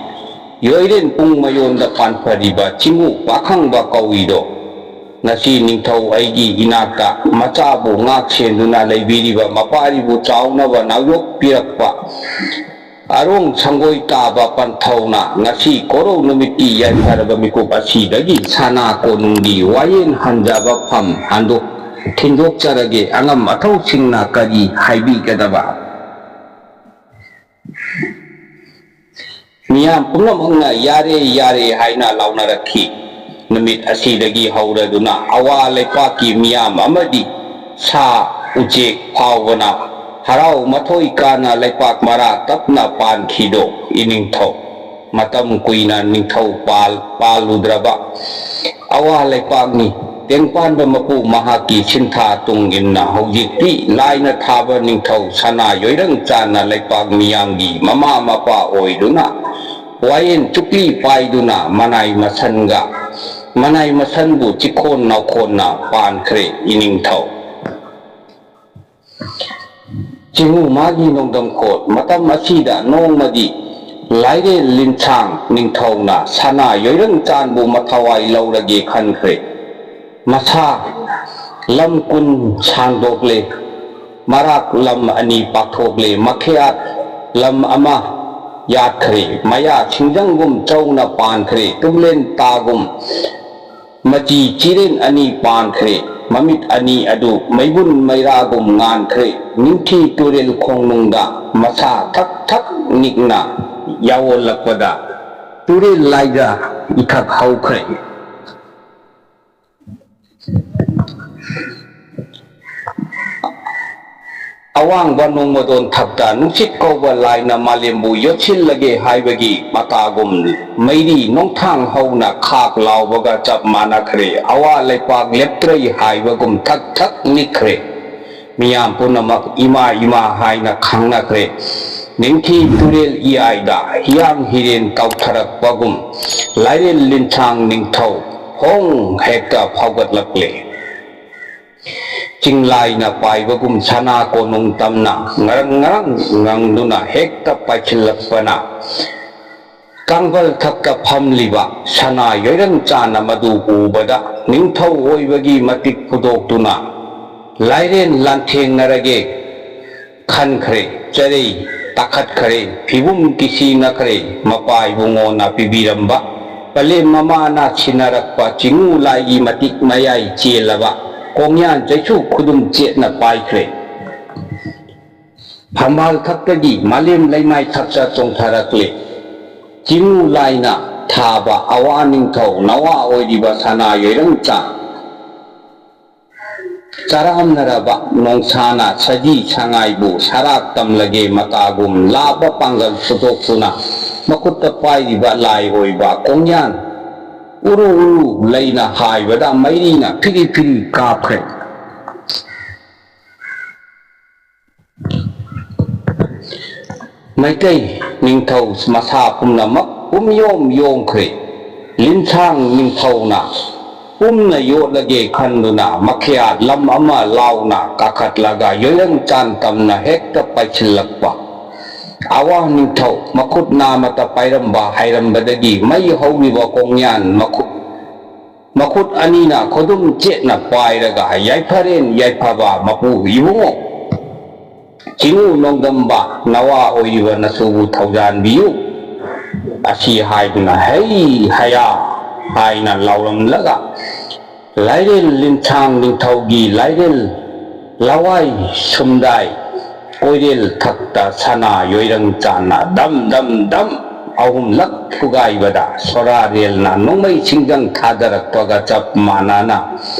ꯌꯣꯏꯔꯦꯟ ꯄꯨꯡ ꯃꯌꯣꯟꯗ ꯄꯥꯟꯐꯔꯤꯕ ꯆꯤꯡꯉꯨ ꯄꯥꯈꯪꯕ ꯀꯧꯏꯗꯣ꯫ ꯉꯁꯤ ꯅꯤꯡꯊꯧ ꯑꯩꯒꯤ ꯏꯅꯥꯛꯇ ꯃꯆꯥꯕꯨ ꯉꯥꯛ ꯁꯦꯟꯗꯨꯅ ꯂꯩꯕꯤꯔꯤꯕ ꯃꯄꯥꯔꯤꯕꯨ ꯆꯥꯎꯅꯕ ꯅꯥꯎꯌꯣꯛꯄꯤꯔꯛꯄ ꯑꯔꯣꯡ ꯁꯪꯒꯣꯏ ꯇꯥꯕ ꯄꯟꯊꯧꯅ ꯉꯁꯤ ꯀꯣꯔꯧ ꯅꯨꯃꯤꯠꯀꯤ ꯌꯥꯏꯐꯔꯕ ꯃꯤꯀꯨꯞ ꯑꯁꯤꯗꯒꯤ ꯁꯅꯥ ꯀꯣꯅꯨꯡꯒꯤ ꯋꯥꯌꯦꯟ ꯍꯟꯖꯕ ꯐꯝ ꯍꯟꯗꯣꯛ-, ꯊꯤꯟꯗꯣꯛꯆꯔꯒꯦ꯫ ꯑꯉꯝ ꯑꯊꯧꯁꯤꯡꯅ ꯀꯔꯤ ꯍꯥꯏꯕꯤꯒꯗꯕ? ꯃꯤꯌꯥꯝ ꯄꯨꯝꯅꯃꯛꯅ "ꯌꯥꯔꯦ, ꯌꯥꯔꯦ" ꯍꯥꯏꯅ ꯂꯥꯎꯅꯔꯛꯈꯤ꯫ ꯅꯨꯃꯤꯠ ꯑꯁꯤꯗꯒꯤ ꯍꯧꯔꯗꯨꯅ ꯑꯋꯥ ꯂꯩꯄꯥꯛꯀꯤ ꯃꯤꯌꯥꯝ ꯑꯃꯗꯤ ꯁꯥ ꯎꯆꯦꯛ ꯐꯥꯎꯕꯅ ꯍꯔꯥꯎ ꯃꯊꯣꯏ ꯀꯥꯅ ꯂꯩꯄꯥꯛ ꯃꯔꯥ ꯇꯞꯅ ꯄꯥꯟꯈꯤꯗꯣ ꯏꯅꯤꯡꯊꯧ꯫ ꯃꯇꯝ ꯀꯨꯏꯅ ꯅꯤꯡꯊꯧ ꯄꯥꯜ-, ꯄꯥꯜꯂꯨꯗ꯭ꯔꯕ ꯑꯋꯥ ꯂꯩꯄꯥꯛꯅꯤ꯫ ꯇꯦꯡꯄꯥꯟꯕ ꯃꯄꯨ ꯃꯍꯥꯛꯀꯤ ꯁꯤꯟꯊꯥ ꯇꯨꯡ ꯏꯟꯅ ꯍꯧꯖꯤꯛꯇꯤ ꯂꯥꯏꯅ ꯊꯥꯕ ꯅꯤꯡꯊꯧ ꯁꯅꯥ ꯌꯣꯏꯔꯪ ꯆꯥꯟꯅ ꯂꯩꯄꯥꯛ ꯃꯤꯌꯥꯝꯒꯤ ꯃꯃꯥ ꯃꯄꯥ ꯑꯣꯏꯗꯨꯅ ꯋꯥꯌꯦꯟ ꯆꯨꯞꯂꯤ ꯄꯥꯏꯗꯨꯅ ꯃꯅꯥꯏ ꯃꯁꯟꯒ, ꯃꯅꯥꯏ ꯃꯁꯟꯕꯨ ꯆꯤꯛꯈꯣꯟ ꯅꯥꯎꯈꯣꯟꯅ ꯄꯥꯟꯈ꯭ꯔꯦ ꯏꯅꯤꯡꯊꯧ꯫ ꯆꯤꯡꯉꯨ ꯃꯥꯒꯤ ꯅꯣꯡꯗꯝꯈꯣꯜ꯫ ꯃꯇꯝ ꯑꯁꯤꯗ ꯅꯣꯡꯃꯗꯤ ꯂꯥꯏꯔꯦꯜ ꯂꯤꯟꯁꯥꯡ ꯅꯤꯡꯊꯧꯅ ꯁꯅꯥ ꯌꯣꯏꯔꯪ ꯆꯥꯟꯕꯨ ꯃꯊꯋꯥꯏ ꯂꯧꯔꯒꯦ ꯈꯟꯈ꯭ꯔꯦ꯫ ꯃꯁꯥ ꯂꯝ ꯀꯨꯟ ꯁꯥꯡꯗꯣꯛꯂꯦ꯫ ꯃꯔꯥꯛ ꯂꯝ ꯑꯅꯤ ꯄꯥꯛꯊꯣꯛꯂꯦ꯫ ꯃꯈꯌꯥꯠ ꯂꯝ ꯑꯃ ꯌꯥꯠꯈ꯭ꯔꯦ꯫ ꯃꯌꯥ ꯁꯤꯡꯖꯪꯒꯨꯝ ꯆꯧꯅ ꯄꯥꯟꯈ꯭ꯔꯦ꯫ ꯇꯨꯝꯂꯦꯟ ꯇꯥꯒꯨꯝ ꯃꯆꯤ ꯆꯤꯔꯦꯟ ꯑꯅꯤ ꯄꯥꯟꯈ꯭ꯔꯦ꯫ ꯃꯃꯤꯠ ꯑꯅꯤ ꯑꯗꯨ ꯃꯩꯕꯨꯟ ꯃꯩꯔꯥꯒꯨꯝ ꯉꯥꯟꯈ꯭ꯔꯦ꯫ ꯅꯤꯡꯊꯤ ꯇꯨꯔꯦꯜ ꯈꯣꯡꯅꯨꯡꯗ ꯃꯁꯥ ꯊꯛ ꯊꯛ ꯅꯤꯛꯅ ꯌꯥꯑꯣꯜꯂꯛꯄꯗ ꯇꯨꯔꯦꯜ ꯂꯥꯏꯖ ꯏꯊꯛ ꯍꯧꯈ꯭ꯔꯦ꯫ ꯑꯋꯥꯡꯕ ꯅꯣꯡꯃꯗꯣꯟ ꯊꯛꯇ ꯅꯨꯡꯁꯤꯠ ꯀꯧꯕ ꯂꯥꯏꯅ ꯃꯥꯂꯦꯝꯕꯨ ꯌꯣꯠꯁꯤꯜꯂꯒꯦ ꯍꯥꯏꯕꯒꯤ ꯃꯇꯥꯒꯨꯝ, ꯃꯩꯔꯤ ꯅꯣꯡꯊꯥꯡ ꯍꯧꯅ ꯈꯥꯛ ꯂꯥꯎꯕꯒ ꯆꯞ ꯃꯥꯟꯅꯈ꯭ꯔꯦ꯫ ꯑꯋꯥ ꯂꯩꯄꯥꯛ ꯂꯦꯞꯇ꯭ꯔꯩ ꯍꯥꯏꯕꯒꯨꯝ ꯊꯛ ꯊꯛ ꯅꯤꯛꯈ꯭ꯔꯦ꯫ ꯃꯤꯌꯥꯝ ꯄꯨꯝꯅꯃꯛ ꯏꯃꯥ ꯏꯃꯥ ꯍꯥꯏꯅ ꯈꯪꯅꯈ꯭ꯔꯦ꯫ ꯅꯤꯡꯊꯤ ꯇꯨꯔꯦꯜ ꯏꯌꯥꯏꯗ ꯍꯤꯌꯥꯡ ꯍꯤꯔꯦꯟ ꯇꯧꯊꯔꯛꯄꯒꯨꯝ, ꯂꯥꯏꯔꯦꯜ ꯂꯤꯟꯁꯥꯡ ꯅꯤꯡꯊꯧ ꯍꯣꯡ ꯍꯦꯛꯇ ꯐꯥꯎꯒꯠꯂꯛꯂꯦ꯫ ꯆꯤꯡꯂꯥꯏꯅ ꯄꯥꯏꯕꯒꯨꯝ ꯁꯅꯥ ꯀꯣꯅꯨꯡ ꯇꯝꯅ ꯉꯔꯪ ꯉꯔꯪ ꯉꯪꯗꯨꯅ ꯍꯦꯛꯇ ꯄꯥꯏꯁꯤꯜꯂꯛꯄꯅ, ꯀꯥꯡꯕꯜ ꯊꯛꯇ ꯐꯝꯂꯤꯕ ꯁꯅꯥ ꯌꯣꯏꯔꯪ ꯆꯥꯅ ꯃꯗꯨ ꯎꯕꯗ, ꯅꯤꯡꯊꯧ ꯑꯣꯏꯕꯒꯤ ꯃꯇꯤꯛ ꯐꯨꯗꯣꯛꯇꯨꯅ ꯂꯥꯏꯔꯦꯟ ꯂꯥꯟꯊꯦꯡꯅꯔꯒꯦ ꯈꯟꯈ꯭ꯔꯦ꯫ ꯆꯔꯩ ꯇꯥꯈꯠꯈ꯭ꯔꯦ, ꯐꯤꯕꯨꯝ ꯀꯤꯁꯤꯅꯈ꯭ꯔꯦ, ꯃꯄꯥ ꯏꯕꯨꯡꯉꯣꯅ ꯄꯤꯕꯤꯔꯝꯕ ꯄꯂꯦꯝ ꯃꯃꯥꯅ ꯁꯤꯟꯅꯔꯛꯄ ꯆꯤꯡꯉꯨ ꯂꯥꯏꯒꯤ ꯃꯇꯤꯛ ꯃꯌꯥꯏ ꯆꯦꯜꯂꯕ ꯀꯣꯡꯌꯥꯟ ꯆꯩꯁꯨ ꯈꯨꯗꯨꯝ ꯆꯦꯠꯅ ꯄꯥꯏꯈ꯭ꯔꯦ꯫ ꯐꯝꯕꯥꯜ ꯊꯛꯇꯒꯤ ꯃꯥꯂꯦꯝ ꯂꯩꯃꯥꯏ ꯊꯛꯇ ꯆꯣꯡꯊꯔꯛꯂꯦ꯫ ꯆꯤꯡꯉꯨ ꯂꯥꯏꯅ ꯊꯥꯕ ꯑꯋꯥ ꯅꯤꯡꯊꯧ ꯅꯋꯥ ꯑꯣꯏꯔꯤꯕ ꯁꯅꯥ ꯌꯣꯏꯔꯪ ꯆꯥ ꯆꯔꯥꯝꯅꯔꯕ ꯅꯣꯡꯁꯥꯅ ꯁꯖꯤ ꯁꯉꯥꯏꯕꯨ ꯁꯔꯥꯛ ꯇꯝꯂꯒꯦ ꯃꯇꯥꯒꯨꯝ ꯂꯥꯕ ꯄꯥꯡꯒꯜ ꯄꯨꯊꯣꯛꯇꯨꯅ ꯃꯈꯨꯠꯇ ꯄꯥꯏꯔꯤꯕ ꯂꯥꯏ ꯑꯣꯏꯕ ꯀꯣꯡꯌꯥꯟ ꯎꯔꯨ ꯎꯔꯨ ꯂꯩꯅ ꯍꯥꯏꯕꯗ ꯃꯩꯔꯤꯅ ꯐꯤꯔꯤ ꯐꯤꯔꯤ ꯀꯥꯞꯈ꯭ꯔꯦ꯫ ꯃꯩꯇꯩ ꯅꯤꯡꯊꯧ ꯃꯁꯥ ꯄꯨꯝꯅꯃꯛ ꯄꯨꯝꯌꯣꯝ ꯌꯣꯝꯈ꯭ꯔꯦ꯫ ꯂꯤꯟꯁꯥꯡ ꯅꯤꯡꯊꯧꯅ ꯄꯨꯝꯅ ꯌꯣꯠꯂꯒꯦ ꯈꯟꯗꯨꯅ ꯃꯈꯌꯥꯠ ꯂꯝ ꯑꯃ ꯂꯥꯎꯅ ꯀꯥꯈꯠꯂꯒ ꯌꯣꯏꯔꯪ ꯆꯥꯟ ꯇꯝꯅ ꯍꯦꯛꯇ ꯄꯥꯏꯁꯤꯜꯂꯛꯄ꯫ ꯑꯋꯥ ꯅꯤꯡꯊꯧ ꯃꯈꯨꯠ ꯅꯥꯃꯇ ꯄꯥꯏꯔꯝꯕ ꯍꯩꯔꯝꯕꯗꯒꯤ ꯃꯩ ꯍꯧꯔꯤꯕ ꯀꯣꯡꯌꯥꯟ ꯃꯈꯨꯠ ꯃꯈꯨꯠ ꯑꯅꯤꯅ ꯈꯨꯗꯨꯝ ꯆꯦꯠꯅ ꯄꯥꯏꯔꯒ, "ꯌꯥꯏꯐꯔꯦꯟ ꯌꯥꯏꯐꯕ ꯃꯄꯨ ꯏꯕꯨꯡꯉꯣ, ꯆꯤꯡꯉꯨ ꯅꯣꯡꯗꯝꯕ ꯅꯋꯥ ꯑꯣꯏꯔꯤꯕ ꯅꯁꯨꯕꯨ ꯊꯧꯖꯥꯟꯕꯤꯌꯨ" ꯑꯁꯤ ꯍꯥꯏꯗꯨꯅ ꯍꯩ ꯍꯌꯥ ꯍꯥꯏꯅ ꯂꯥꯎꯔꯝꯂꯒ, ꯂꯥꯏꯔꯦꯜ ꯂꯤꯟꯁꯥꯡ ꯅꯤꯡꯊꯧꯒꯤ ꯂꯥꯏꯔꯦꯜ ꯂꯋꯥꯏ ꯁꯨꯝꯗꯥꯏ ꯀꯣꯏꯔꯦꯜ ꯊꯛꯇ ꯁꯅꯥ ꯌꯣꯏꯔꯪ ꯆꯥꯟꯅ ꯗꯝ ꯗꯝ ꯗꯝ ꯑꯍꯨꯝꯂꯛ ꯐꯨꯒꯥꯏꯕꯗ ꯁꯣꯔꯥꯔꯦꯜꯅ ꯅꯣꯡꯃꯩ ꯁꯤꯡꯖꯪ ꯊꯥꯗꯔꯛꯄꯒ ꯆꯞ ꯃꯥꯟꯅꯅ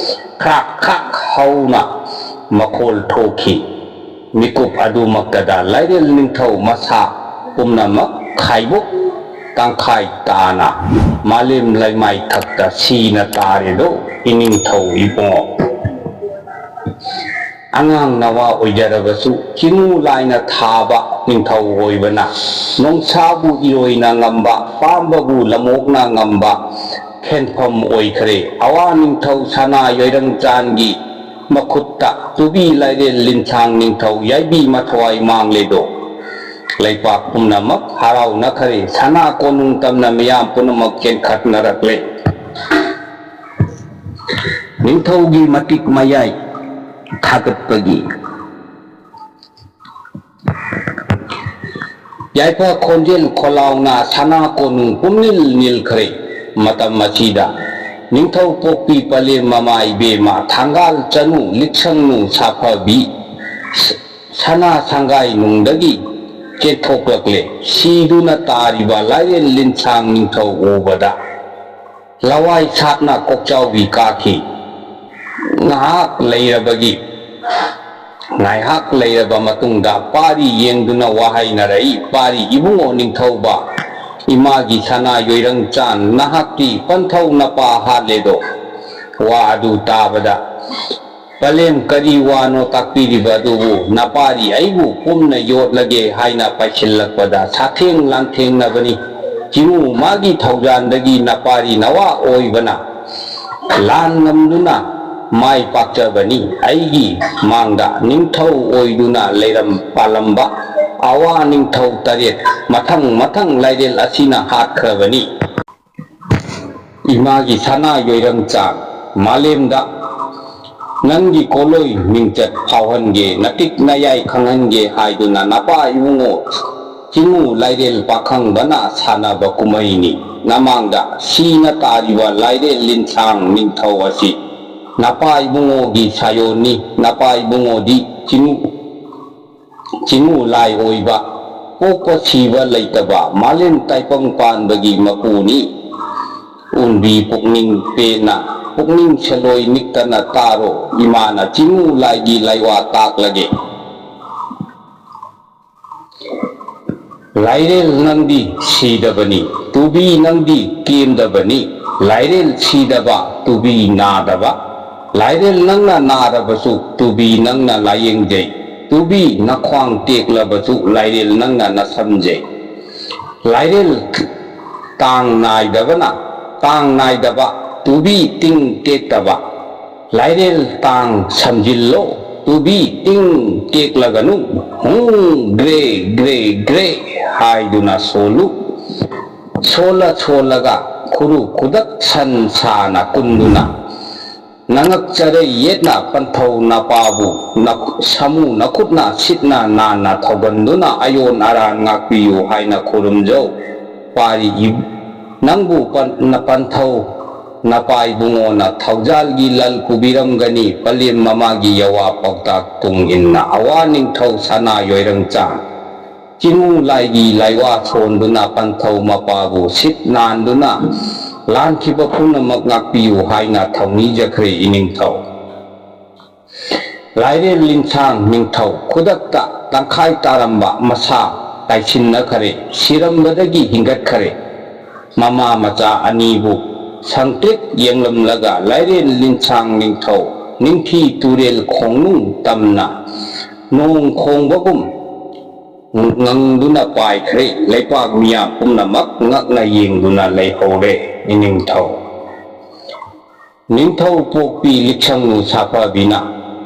ꯈ꯭ꯔꯥꯛ ꯈ꯭ꯔꯥꯛ ꯍꯧꯅ ꯃꯈꯣꯜ ꯊꯣꯛꯈꯤ꯫ ꯃꯤꯀꯨꯞ ꯑꯗꯨꯃꯛꯇꯗ ꯂꯥꯏꯔꯦꯜ ꯅꯤꯡꯊꯧ ꯃꯁꯥ ꯄꯨꯝꯅꯃꯛ ꯈꯥꯏꯕꯣꯛ ꯇꯪꯈꯥꯏ ꯇꯥꯅ ꯃꯥꯂꯦꯝ ꯂꯩꯃꯥꯏ ꯊꯛꯇ ꯁꯤꯅ ꯇꯥꯔꯦꯗꯣ ꯏꯅꯤꯡꯊꯧ ꯏꯕꯨꯡꯉꯣ꯫ ꯑꯉꯥꯡ ꯅꯋꯥ ꯑꯣꯏꯖꯔꯕꯁꯨ ꯆꯤꯡꯉꯨ ꯂꯥꯏꯅ ꯊꯥꯕ ꯅꯤꯡꯊꯧ ꯑꯣꯏꯕꯅ ꯅꯣꯡꯁꯥꯕꯨ ꯏꯔꯣꯏꯅ ꯉꯝꯕ, ꯄꯥꯝꯕꯕꯨ ꯂꯝꯑꯣꯛꯅ ꯉꯝꯕ ꯈꯦꯟꯐꯝ ꯑꯣꯏꯈ꯭ꯔꯦ꯫ ꯑꯋꯥ ꯅꯤꯡꯊꯧ ꯁꯅꯥ ꯌꯣꯏꯔꯪꯆꯥꯟꯒꯤ ꯃꯈꯨꯠꯇ ꯇꯨꯕꯤ ꯂꯥꯏꯔꯦꯜ ꯂꯤꯟꯁꯥꯡ ꯅꯤꯡꯊꯧ ꯌꯥꯏꯕꯤ ꯃꯊꯋꯥꯏ ꯃꯥꯡꯂꯦꯗꯣ꯫ ꯂꯩꯄꯥꯛ ꯄꯨꯝꯅꯃꯛ ꯍꯔꯥꯎꯅꯈ꯭ꯔꯦ꯫ ꯁꯅꯥ ꯀꯣꯅꯨꯡ ꯇꯝꯅ ꯃꯤꯌꯥꯝ ꯄꯨꯝꯅꯃꯛ ꯆꯦꯟꯈꯠꯅꯔꯛꯂꯦ꯫ ꯅꯤꯡꯊꯧꯒꯤ ꯃꯇꯤꯛ ꯃꯌꯥꯏ ꯊꯥꯒꯠꯄꯒꯤ ꯌꯥꯏꯐ ꯈꯣꯟꯖꯦꯜ ꯈꯣꯜꯂꯥꯎꯅ ꯁꯅꯥ ꯀꯣꯅꯨꯡ ꯄꯨꯝꯅꯤꯜ ꯅꯤꯜꯈ꯭ꯔꯦ꯫ ꯃꯇꯝ ꯑꯁꯤꯗ ꯅꯤꯡꯊꯧ ꯄꯣꯛꯄꯤ ꯄꯂꯦꯝ ꯃꯃꯥ ꯏꯕꯦꯝꯃ ꯊꯥꯡꯒꯥꯜ ꯆꯅꯨ ꯂꯤꯛꯁꯪꯅꯨ ꯁꯥꯐꯕꯤ ꯁꯅꯥ ꯁꯪꯒꯥꯏ ꯅꯨꯡꯗꯒꯤ ꯆꯦꯟꯊꯣꯛꯂꯛꯂꯦ꯫ ꯁꯤꯗꯨꯅ ꯇꯥꯔꯤꯕ ꯂꯥꯏꯔꯦꯟ ꯂꯤꯟꯁꯥꯡ ꯅꯤꯡꯊꯧ ꯎꯕꯗ ꯂꯋꯥꯏ ꯁꯥꯠꯅ ꯀꯣꯛꯆꯥꯎꯕꯤ ꯀꯥꯈꯤ꯫ ꯉꯥꯏꯍꯥꯛ ꯂꯩꯔꯕꯒꯤ ꯉꯥꯏꯍꯥꯛ ꯂꯩꯔꯕ ꯃꯇꯨꯡꯗ ꯄꯥꯔꯤ ꯌꯦꯡꯗꯨꯅ ꯋꯥ ꯍꯥꯏꯅꯔꯛꯏ, "ꯄꯥꯔꯤ ꯏꯕꯨꯡꯉꯣ ꯅꯤꯡꯊꯧꯕ, ꯏꯃꯥꯒꯤ ꯁꯅꯥ ꯌꯣꯏꯔꯪ ꯆꯥꯟ, ꯅꯍꯥꯛꯇꯤ ꯄꯟꯊꯧ ꯅꯄꯥ ꯍꯥꯠꯂꯦꯗꯣ?" ꯋꯥ ꯑꯗꯨ ꯇꯥꯕꯗ, "ꯄꯂꯦꯝ, ꯀꯔꯤ ꯋꯥꯅꯣ ꯇꯥꯛꯄꯤꯔꯤꯕ ꯑꯗꯨꯕꯨ? ꯅꯄꯥꯔꯤ ꯑꯩꯕꯨ ꯄꯨꯝꯅ ꯌꯣꯠꯂꯒꯦ ꯍꯥꯏꯅ ꯄꯥꯏꯁꯤꯜꯂꯛꯄꯗ ꯁꯥꯊꯦꯡ ꯂꯥꯟꯊꯦꯡꯅꯕꯅꯤ꯫ ꯆꯤꯡꯉꯨ ꯃꯥꯒꯤ ꯊꯧꯖꯥꯟꯗꯒꯤ ꯅꯄꯥꯔꯤ ꯅꯋꯥ ꯑꯣꯏꯕꯅ ꯂꯥꯟ ꯉꯝꯗꯨꯅ ꯃꯥꯏ ꯄꯥꯛꯆꯕꯅꯤ꯫ ꯑꯩꯒꯤ ꯃꯥꯡꯗ ꯅꯤꯡꯊꯧ ꯑꯣꯏꯗꯨꯅ ꯂꯩꯔꯝ ꯄꯥꯜꯂꯝꯕ ꯑꯋꯥ ꯅꯤꯡꯊꯧ ꯇꯔꯦꯠ ꯃꯊꯪ ꯃꯊꯪ ꯂꯥꯏꯔꯦꯜ ꯑꯁꯤꯅ ꯍꯥꯠꯈ꯭ꯔꯕꯅꯤ꯫ ꯏꯃꯥꯒꯤ ꯁꯅꯥ ꯌꯣꯏꯔꯪ ꯆꯥꯟ, ꯃꯥꯂꯦꯝꯗ ꯅꯪꯒꯤ ꯀꯣꯂꯣꯏ ꯃꯤꯡꯆꯠ ꯐꯥꯎꯍꯟꯒꯦ, ꯅꯇꯤꯛ ꯅꯌꯥꯏ ꯈꯪꯍꯟꯒꯦ ꯍꯥꯏꯗꯨꯅ ꯅꯄꯥ ꯏꯕꯨꯡꯉꯣ ꯆꯤꯡꯉꯨ ꯂꯥꯏꯔꯦꯜ ꯄꯥꯈꯪꯕꯅ ꯁꯥꯟꯅꯕ ꯀꯨꯝꯍꯩꯅꯤ꯫ ꯅꯃꯥꯡꯗ ꯁꯤꯅ ꯇꯥꯔꯤꯕ ꯂꯥꯏꯔꯦꯜ ꯂꯤꯟꯁꯥꯡ ꯅꯤꯡꯊꯧ ꯑꯁꯤ ꯅꯄꯥ ꯏꯕꯨꯡꯉꯣꯒꯤ ꯁꯥꯌꯣꯟꯅꯤ꯫ ꯅꯄꯥ ꯏꯕꯨꯡꯉꯣꯗꯤ ꯆꯤꯡꯉꯨ ꯆꯤꯡꯉꯨ ꯂꯥꯏ ꯑꯣꯏꯕ, ꯄꯣꯛꯄ ꯁꯤꯕ ꯂꯩꯇꯕ, ꯃꯥꯂꯦꯝ ꯇꯥꯏꯕꯪ ꯄꯥꯟꯕꯒꯤ ꯃꯄꯨꯅꯤ꯫ ꯎꯟꯕꯤ ꯄꯨꯛꯅꯤꯡ ꯄꯦꯟꯅ, ꯄꯨꯛꯅꯤꯡ ꯁꯦꯂꯣꯏ ꯅꯤꯛꯇꯅ ꯇꯥꯔꯣ, ꯏꯃꯥꯅ ꯆꯤꯡꯉꯨ ꯂꯥꯏꯒꯤ ꯂꯥꯏꯋꯥ ꯇꯥꯛꯂꯒꯦ꯫ ꯂꯥꯏꯔꯦꯜ ꯅꯪꯗꯤ ꯁꯤꯗꯕꯅꯤ, ꯇꯨꯕꯤ ꯅꯪꯗꯤ ꯀꯦꯝꯗꯕꯅꯤ꯫ ꯂꯥꯏꯔꯦꯜ ꯁꯤꯗꯕ, ꯇꯨꯕꯤ ꯅꯥꯗꯕ꯫ ꯂꯥꯏꯔꯦꯜ ꯅꯪꯅ ꯅꯥꯔꯕꯁꯨ, ꯇꯨꯕꯤ ꯅꯪꯅ ꯂꯥꯌꯦꯡꯖꯩ꯫ ꯇꯨꯕꯤ ꯅꯈ꯭ꯋꯥꯡ ꯇꯦꯛꯂꯕꯁꯨ, ꯂꯥꯏꯔꯦꯜ ꯅꯪꯅ ꯅꯁꯝꯖꯩ꯫ ꯂꯥꯏꯔꯦꯜ ꯇꯥꯡ ꯅꯥꯏꯗꯕꯅ, ꯇꯥꯡ ꯅꯥꯏꯗꯕ, ꯇꯨꯕꯤ ꯇꯤꯡ ꯇꯦꯛꯇꯕ꯫ ꯂꯥꯏꯔꯦꯜ ꯇꯥꯡ ꯁꯝꯖꯤꯜꯂꯣ, ꯇꯨꯕꯤ ꯇꯤꯡ ꯇꯦꯛꯂꯒꯅꯨ꯫ ꯍꯨꯡ, ꯒ꯭ꯔꯦ, ꯒ꯭ꯔꯦ, ꯒ꯭ꯔꯦ ꯍꯥꯏꯗꯨꯅ ꯁꯣꯜꯂꯨ꯫ ꯁꯣꯜꯂ ꯁꯣꯜꯂꯒ ꯈꯨꯔꯨ ꯈꯨꯗꯛ ꯁꯟ ꯁꯥꯅ ꯀꯨꯟꯗꯨꯅ, ꯅꯉꯛ ꯆꯔꯩ ꯌꯦꯠꯅ ꯄꯟꯊꯧ ꯅꯄꯥꯕꯨ ꯅ-, ꯁꯥꯃꯨ ꯅꯈꯨꯠꯅ ꯁꯤꯠꯅ ꯅꯥꯟꯅ ꯊꯧꯒꯟꯗꯨꯅ ꯑꯌꯣꯟ ꯑꯔꯥꯟ ꯉꯥꯛꯄꯤꯌꯨ ꯍꯥꯏꯅ ꯈꯨꯔꯨꯝꯖꯧ꯫ ꯄꯥꯔꯤ ꯏ-, ꯅꯪꯕꯨ ꯄꯟ-, ꯅ-, ꯄꯟꯊꯧ ꯅꯄꯥ ꯏꯕꯨꯡꯉꯣꯅ ꯊꯧꯖꯥꯜꯒꯤ ꯂꯜ ꯄꯨꯕꯤꯔꯝꯒꯅꯤ꯫ ꯄꯂꯦꯝ ꯃꯃꯥꯒꯤ ꯌꯋꯥ ꯄꯥꯎꯇꯥꯛ ꯇꯨꯡ ꯏꯟꯅ ꯑꯋꯥ ꯅꯤꯡꯊꯧ ꯁꯅꯥ ꯌꯣꯏꯔꯪꯆꯥꯡ ꯆꯤꯡꯉꯨ ꯂꯥꯏꯒꯤ ꯂꯥꯏꯋꯥ ꯁꯣꯟꯗꯨꯅ ꯄꯟꯊꯧ ꯃꯄꯥꯕꯨ ꯁꯤꯠ ꯅꯥꯟꯗꯨꯅ ꯂꯥꯟꯈꯤꯕ ꯄꯨꯝꯅꯃꯛ ꯉꯥꯛꯄꯤꯌꯨ ꯍꯥꯏꯅ ꯊꯧꯅꯤꯖꯈ꯭ꯔꯦ ꯏꯅꯤꯡꯊꯧ꯫ ꯂꯥꯏꯔꯦꯜ ꯂꯤꯟꯁꯥꯡ ꯅꯤꯡꯊꯧ ꯈꯨꯗꯛꯇ ꯇꯪꯈꯥꯏ ꯇꯥꯔꯝꯕ ꯃꯁꯥ ꯇꯥꯏꯁꯤꯟꯅꯈꯔꯦ, ꯁꯤꯔꯝꯕꯗꯒꯤ ꯍꯤꯡꯒꯠꯈꯔꯦ꯫ ꯃꯃꯥ ꯃꯆꯥ ꯑꯅꯤꯕꯨ ꯁꯪꯇ꯭ꯔꯤꯛ ꯌꯦꯡꯂꯝꯂꯒ ꯂꯥꯏꯔꯦꯜ ꯂꯤꯟꯁꯥꯡ ꯅꯤꯡꯊꯧ ꯅꯤꯡꯊꯤ ꯇꯨꯔꯦꯜ ꯈꯣꯡꯅꯨꯡ ꯇꯝꯅ ꯅꯣꯡ ꯈꯣꯡꯕꯒꯨꯝ ꯉꯪꯗꯨꯅ ꯄꯥꯏꯈ꯭ꯔꯦ꯫ ꯂꯩꯄꯥꯛ ꯃꯤꯌꯥꯝ ꯄꯨꯝꯅꯃꯛ ꯉꯛꯅ ꯌꯦꯡꯗꯨꯅ ꯂꯩꯍꯧꯔꯦ ꯏꯅꯤꯡꯊꯧ꯫ ꯅꯤꯡꯊꯧ ꯄꯣꯛꯄꯤ ꯂꯤꯛꯁꯪꯂꯨ ꯁꯥꯐꯕꯤꯅ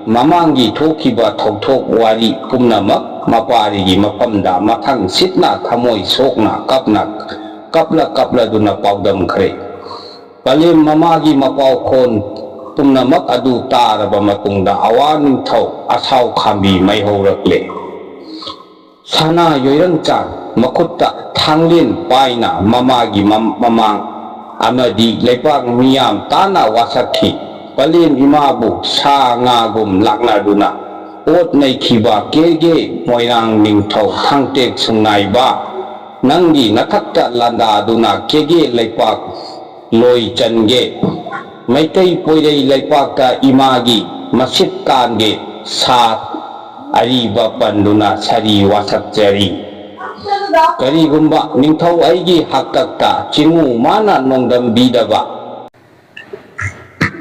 ꯃꯃꯥꯡꯒꯤ ꯊꯣꯛꯈꯤꯕ ꯊꯧꯗꯣꯛ ꯋꯥꯔꯤ ꯄꯨꯝꯅꯃꯛ ꯃꯄꯥꯔꯤꯒꯤ ꯃꯐꯝꯗ ꯃꯊꯪ ꯁꯤꯠꯅ ꯊꯃꯣꯏ ꯁꯣꯛꯅ ꯀꯞꯅ, ꯀꯞꯂ ꯀꯞꯂꯗꯨꯅ ꯄꯥꯎꯗꯝꯈ꯭ꯔꯦ꯫ ꯄꯂꯦꯝ ꯃꯃꯥꯒꯤ ꯃꯄꯥꯎꯈꯣꯟ ꯄꯨꯝꯅꯃꯛ ꯑꯗꯨ ꯇꯥꯔꯕ ꯃꯇꯨꯡꯗ ꯑꯋꯥ ꯅꯤꯡꯊꯧ ꯑꯁꯥꯎ ꯈꯥꯝꯕꯤ ꯃꯩꯍꯧꯔꯛꯂꯦ꯫ ꯁꯅꯥ ꯌꯣꯏꯔꯪꯆꯥꯟ ꯃꯈꯨꯠꯇ ꯊꯥꯡꯂꯦꯟ ꯄꯥꯏꯅ ꯃꯃꯥꯒꯤ ꯃꯝ-, ꯃꯃꯥꯡ ꯑꯃꯗꯤ ꯂꯩꯄꯥꯛ ꯃꯤꯌꯥꯝ ꯇꯥꯅ ꯋꯥꯁꯛꯈꯤ꯫ ꯄꯂꯦꯝ ꯏꯃꯥꯕꯨ ꯁꯥ ꯉꯥꯒꯨꯝ ꯂꯥꯛꯅꯗꯨꯅ ꯑꯣꯠ ꯅꯩꯈꯤꯕ ꯀꯦꯒꯦ ꯃꯣꯏꯔꯥꯡ ꯅꯤꯡꯊꯧ ꯊꯥꯡꯇꯦꯛ ꯁꯨꯡꯅꯥꯏꯕ, ꯅꯪꯒꯤ ꯅꯊꯛꯇ ꯂꯥꯟꯗꯥꯗꯨꯅ ꯀꯦꯒꯦ ꯂꯩꯄꯥꯛ ꯂꯣꯏ ꯆꯟꯒꯦ꯫ ꯃꯩꯇꯩ ꯄꯣꯏꯔꯩ ꯂꯩꯄꯥꯛꯇ ꯏꯃꯥꯒꯤ ꯃꯁꯤꯠ ꯇꯥꯟꯒꯦ꯫ ꯁꯥ ꯑꯔꯤꯕ ꯄꯟꯗꯨꯅ ꯁꯥꯔꯤ ꯋꯥꯁꯛꯆꯔꯤ꯫ ꯀꯔꯤꯒꯨꯝꯕ ꯅꯤꯡꯊꯧ ꯑꯩꯒꯤ ꯍꯥꯛꯇꯛꯇ ꯆꯤꯡꯉꯨ ꯃꯥꯅ ꯅꯣꯡꯗꯝꯕꯤꯗꯕ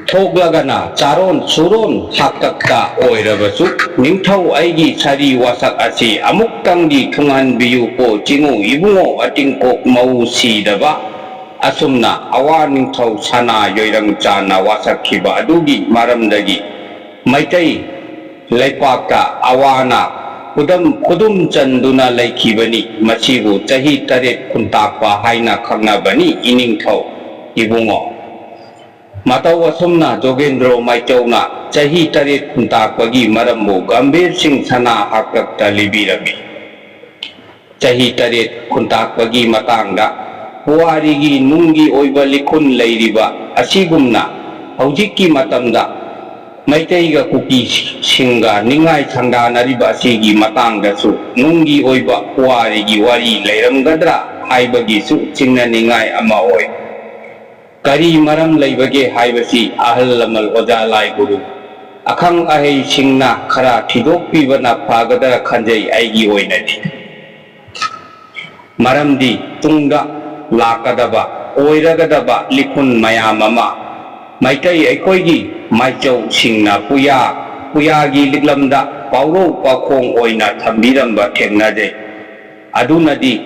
ꯊꯣꯛꯂꯒꯅ ꯆꯥꯔꯣꯟ ꯁꯨꯔꯣꯟ ꯍꯥꯛꯇꯛꯇ ꯑꯣꯏꯔꯕꯁꯨ, ꯅꯤꯡꯊꯧ ꯑꯩꯒꯤ ꯁꯥꯔꯤ ꯋꯥꯁꯛ ꯑꯁꯤ ꯑꯃꯨꯛꯇꯪꯗꯤ ꯊꯨꯡꯍꯟꯕꯤꯌꯨꯀꯣ ꯆꯤꯡꯉꯨ ꯏꯕꯨꯡꯉꯣ ꯑꯇꯤꯡꯀꯣꯛ ꯃꯧ ꯁꯤꯗꯕ꯫ ꯑꯁꯨꯝꯅ ꯑꯋꯥ ꯅꯤꯡꯊꯧ ꯁꯅꯥ ꯌꯣꯏꯔꯪ ꯆꯥꯅ ꯋꯥꯁꯛꯈꯤꯕ ꯑꯗꯨꯒꯤ ꯃꯔꯝꯗꯒꯤ ꯃꯩꯇꯩ ꯂꯩꯄꯥꯛꯇ ꯑꯋꯥꯅ ꯈꯨꯗꯝ, ꯈꯨꯗꯨꯝ ꯆꯟꯗꯨꯅ ꯂꯩꯈꯤꯕꯅꯤ꯫ ꯃꯁꯤꯕꯨ ꯆꯍꯤ ꯇꯔꯦꯠ ꯈꯨꯟꯇꯥꯛꯄ ꯍꯥꯏꯅ ꯈꯪꯅꯕꯅꯤ ꯏꯅꯤꯡꯊꯧ ꯏꯕꯨꯡꯉꯣ꯫ ꯃꯇꯧ ꯑꯁꯨꯝꯅ ꯖꯣꯒꯦꯟꯗ꯭ꯔꯣ ꯃꯥꯏꯆꯧꯅ ꯆꯍꯤ ꯇꯔꯦꯠ ꯈꯨꯟꯇꯥꯛꯄꯒꯤ ꯃꯔꯝꯕꯨ ꯒꯝꯚꯤꯔ ꯁꯤꯡ ꯁꯅꯥ ꯍꯥꯛꯇꯛꯇ ꯂꯤꯕꯤꯔꯝꯃꯤ꯫ ꯆꯍꯤ ꯇꯔꯦꯠ ꯈꯨꯟꯇꯥꯛꯄꯒꯤ ꯃꯇꯥꯡꯗ ꯄꯨꯋꯥꯔꯤꯒꯤ ꯅꯨꯡꯒꯤ ꯑꯣꯏꯕ ꯂꯤꯈꯨꯟ ꯂꯩꯔꯤꯕ ꯑꯁꯤꯒꯨꯝꯅ ꯍꯧꯖꯤꯛꯀꯤ ꯃꯇꯝꯗ ꯃꯩꯇꯩꯒ ꯀꯨꯀꯤꯁꯤꯡꯒ ꯅꯤꯡꯉꯥꯏ ꯁꯪꯗꯥꯅꯔꯤꯕ ꯑꯁꯤꯒꯤ ꯃꯇꯥꯡꯗꯁꯨ ꯅꯨꯡꯒꯤ ꯑꯣꯏꯕ ꯄꯨꯋꯥꯔꯤꯒꯤ ꯋꯥꯔꯤ ꯂꯩꯔꯝꯒꯗ꯭ꯔꯥ ꯍꯥꯏꯕꯒꯤꯁꯨ ꯆꯤꯡꯅꯅꯤꯡꯉꯥꯏ ꯑꯃ ꯑꯣꯏ꯫ ꯀꯔꯤ ꯃꯔꯝ ꯂꯩꯕꯒꯦ ꯍꯥꯏꯕꯁꯤ ꯑꯍꯜ ꯂꯃꯟ ꯑꯣꯖꯥ ꯂꯥꯏ ꯒꯨꯔꯨ ꯑꯈꯪ ꯑꯍꯩꯁꯤꯡꯅ ꯈꯔ ꯊꯤꯗꯣꯛꯄꯤꯕꯅ ꯐꯒꯗ꯭ꯔꯥ ꯈꯟꯖꯩ ꯑꯩꯒꯤ ꯑꯣꯏꯅꯗꯤ꯫ ꯃꯔꯝꯗꯤ ꯇꯨꯡꯗ ꯂꯥꯛꯀꯗꯕ, ꯑꯣꯏꯔꯒꯗꯕ ꯂꯤꯈꯨꯟ ꯃꯌꯥꯝ ꯑꯃ ꯃꯩꯇꯩ ꯑꯩꯈꯣꯏꯒꯤ ꯃꯥꯏꯆꯧꯁꯤꯡꯅ ꯄꯨꯌꯥ, ꯄꯨꯌꯥꯒꯤ ꯂꯤꯛꯂꯝꯗ ꯄꯥꯎꯔꯧ ꯄꯥꯎꯈꯣꯡ ꯑꯣꯏꯅ ꯊꯝꯕꯤꯔꯝꯕ ꯊꯦꯡꯅꯖꯩ꯫ ꯑꯗꯨꯅꯗꯤ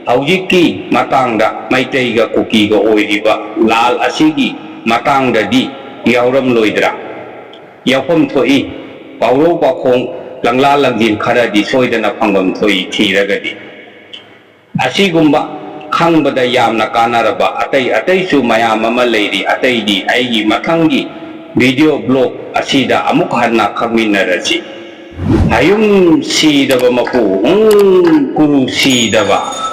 ꯍꯧꯖꯤꯛꯀꯤ ꯃꯇꯥꯡꯗ ꯃꯩꯇꯩꯒ ꯀꯨꯀꯤꯒ ꯑꯣꯏꯔꯤꯕ ꯂꯥꯜ ꯑꯁꯤꯒꯤ ꯃꯇꯥꯡꯗꯗꯤ ꯌꯥꯎꯔꯝꯂꯣꯏꯗ꯭ꯔꯥ? ꯌꯥꯎꯐꯝ ꯊꯣꯛꯏ꯫ ꯄꯥꯎꯔꯧ ꯄꯥꯎꯈꯣꯡ, ꯂꯪꯂꯥ ꯂꯪꯖꯤꯟ ꯈꯔꯗꯤ ꯁꯣꯏꯗꯅ ꯐꯪꯐꯝ ꯊꯣꯛꯏ ꯊꯤꯔꯒꯗꯤ꯫ ꯑꯁꯤꯒꯨꯝꯕ ꯈꯪꯕꯗ ꯌꯥꯝꯅ ꯀꯥꯟꯅꯔꯕ ꯑꯇꯩ ꯑꯇꯩꯁꯨ ꯃꯌꯥꯝ ꯑꯃ ꯂꯩꯔꯤ꯫ ꯑꯇꯩꯗꯤ ꯑꯩꯒꯤ ꯃꯊꯪꯒꯤ video blog ꯑꯁꯤꯗ ꯑꯃꯨꯛ ꯍꯟꯅ ꯈꯪꯃꯤꯟꯅꯔꯁꯤ꯫ ꯍꯌꯨꯝ ꯁꯤꯗꯕ ꯃꯄꯨ, ꯎꯝ, ꯀꯨꯔꯨ ꯁꯤꯗꯕ꯫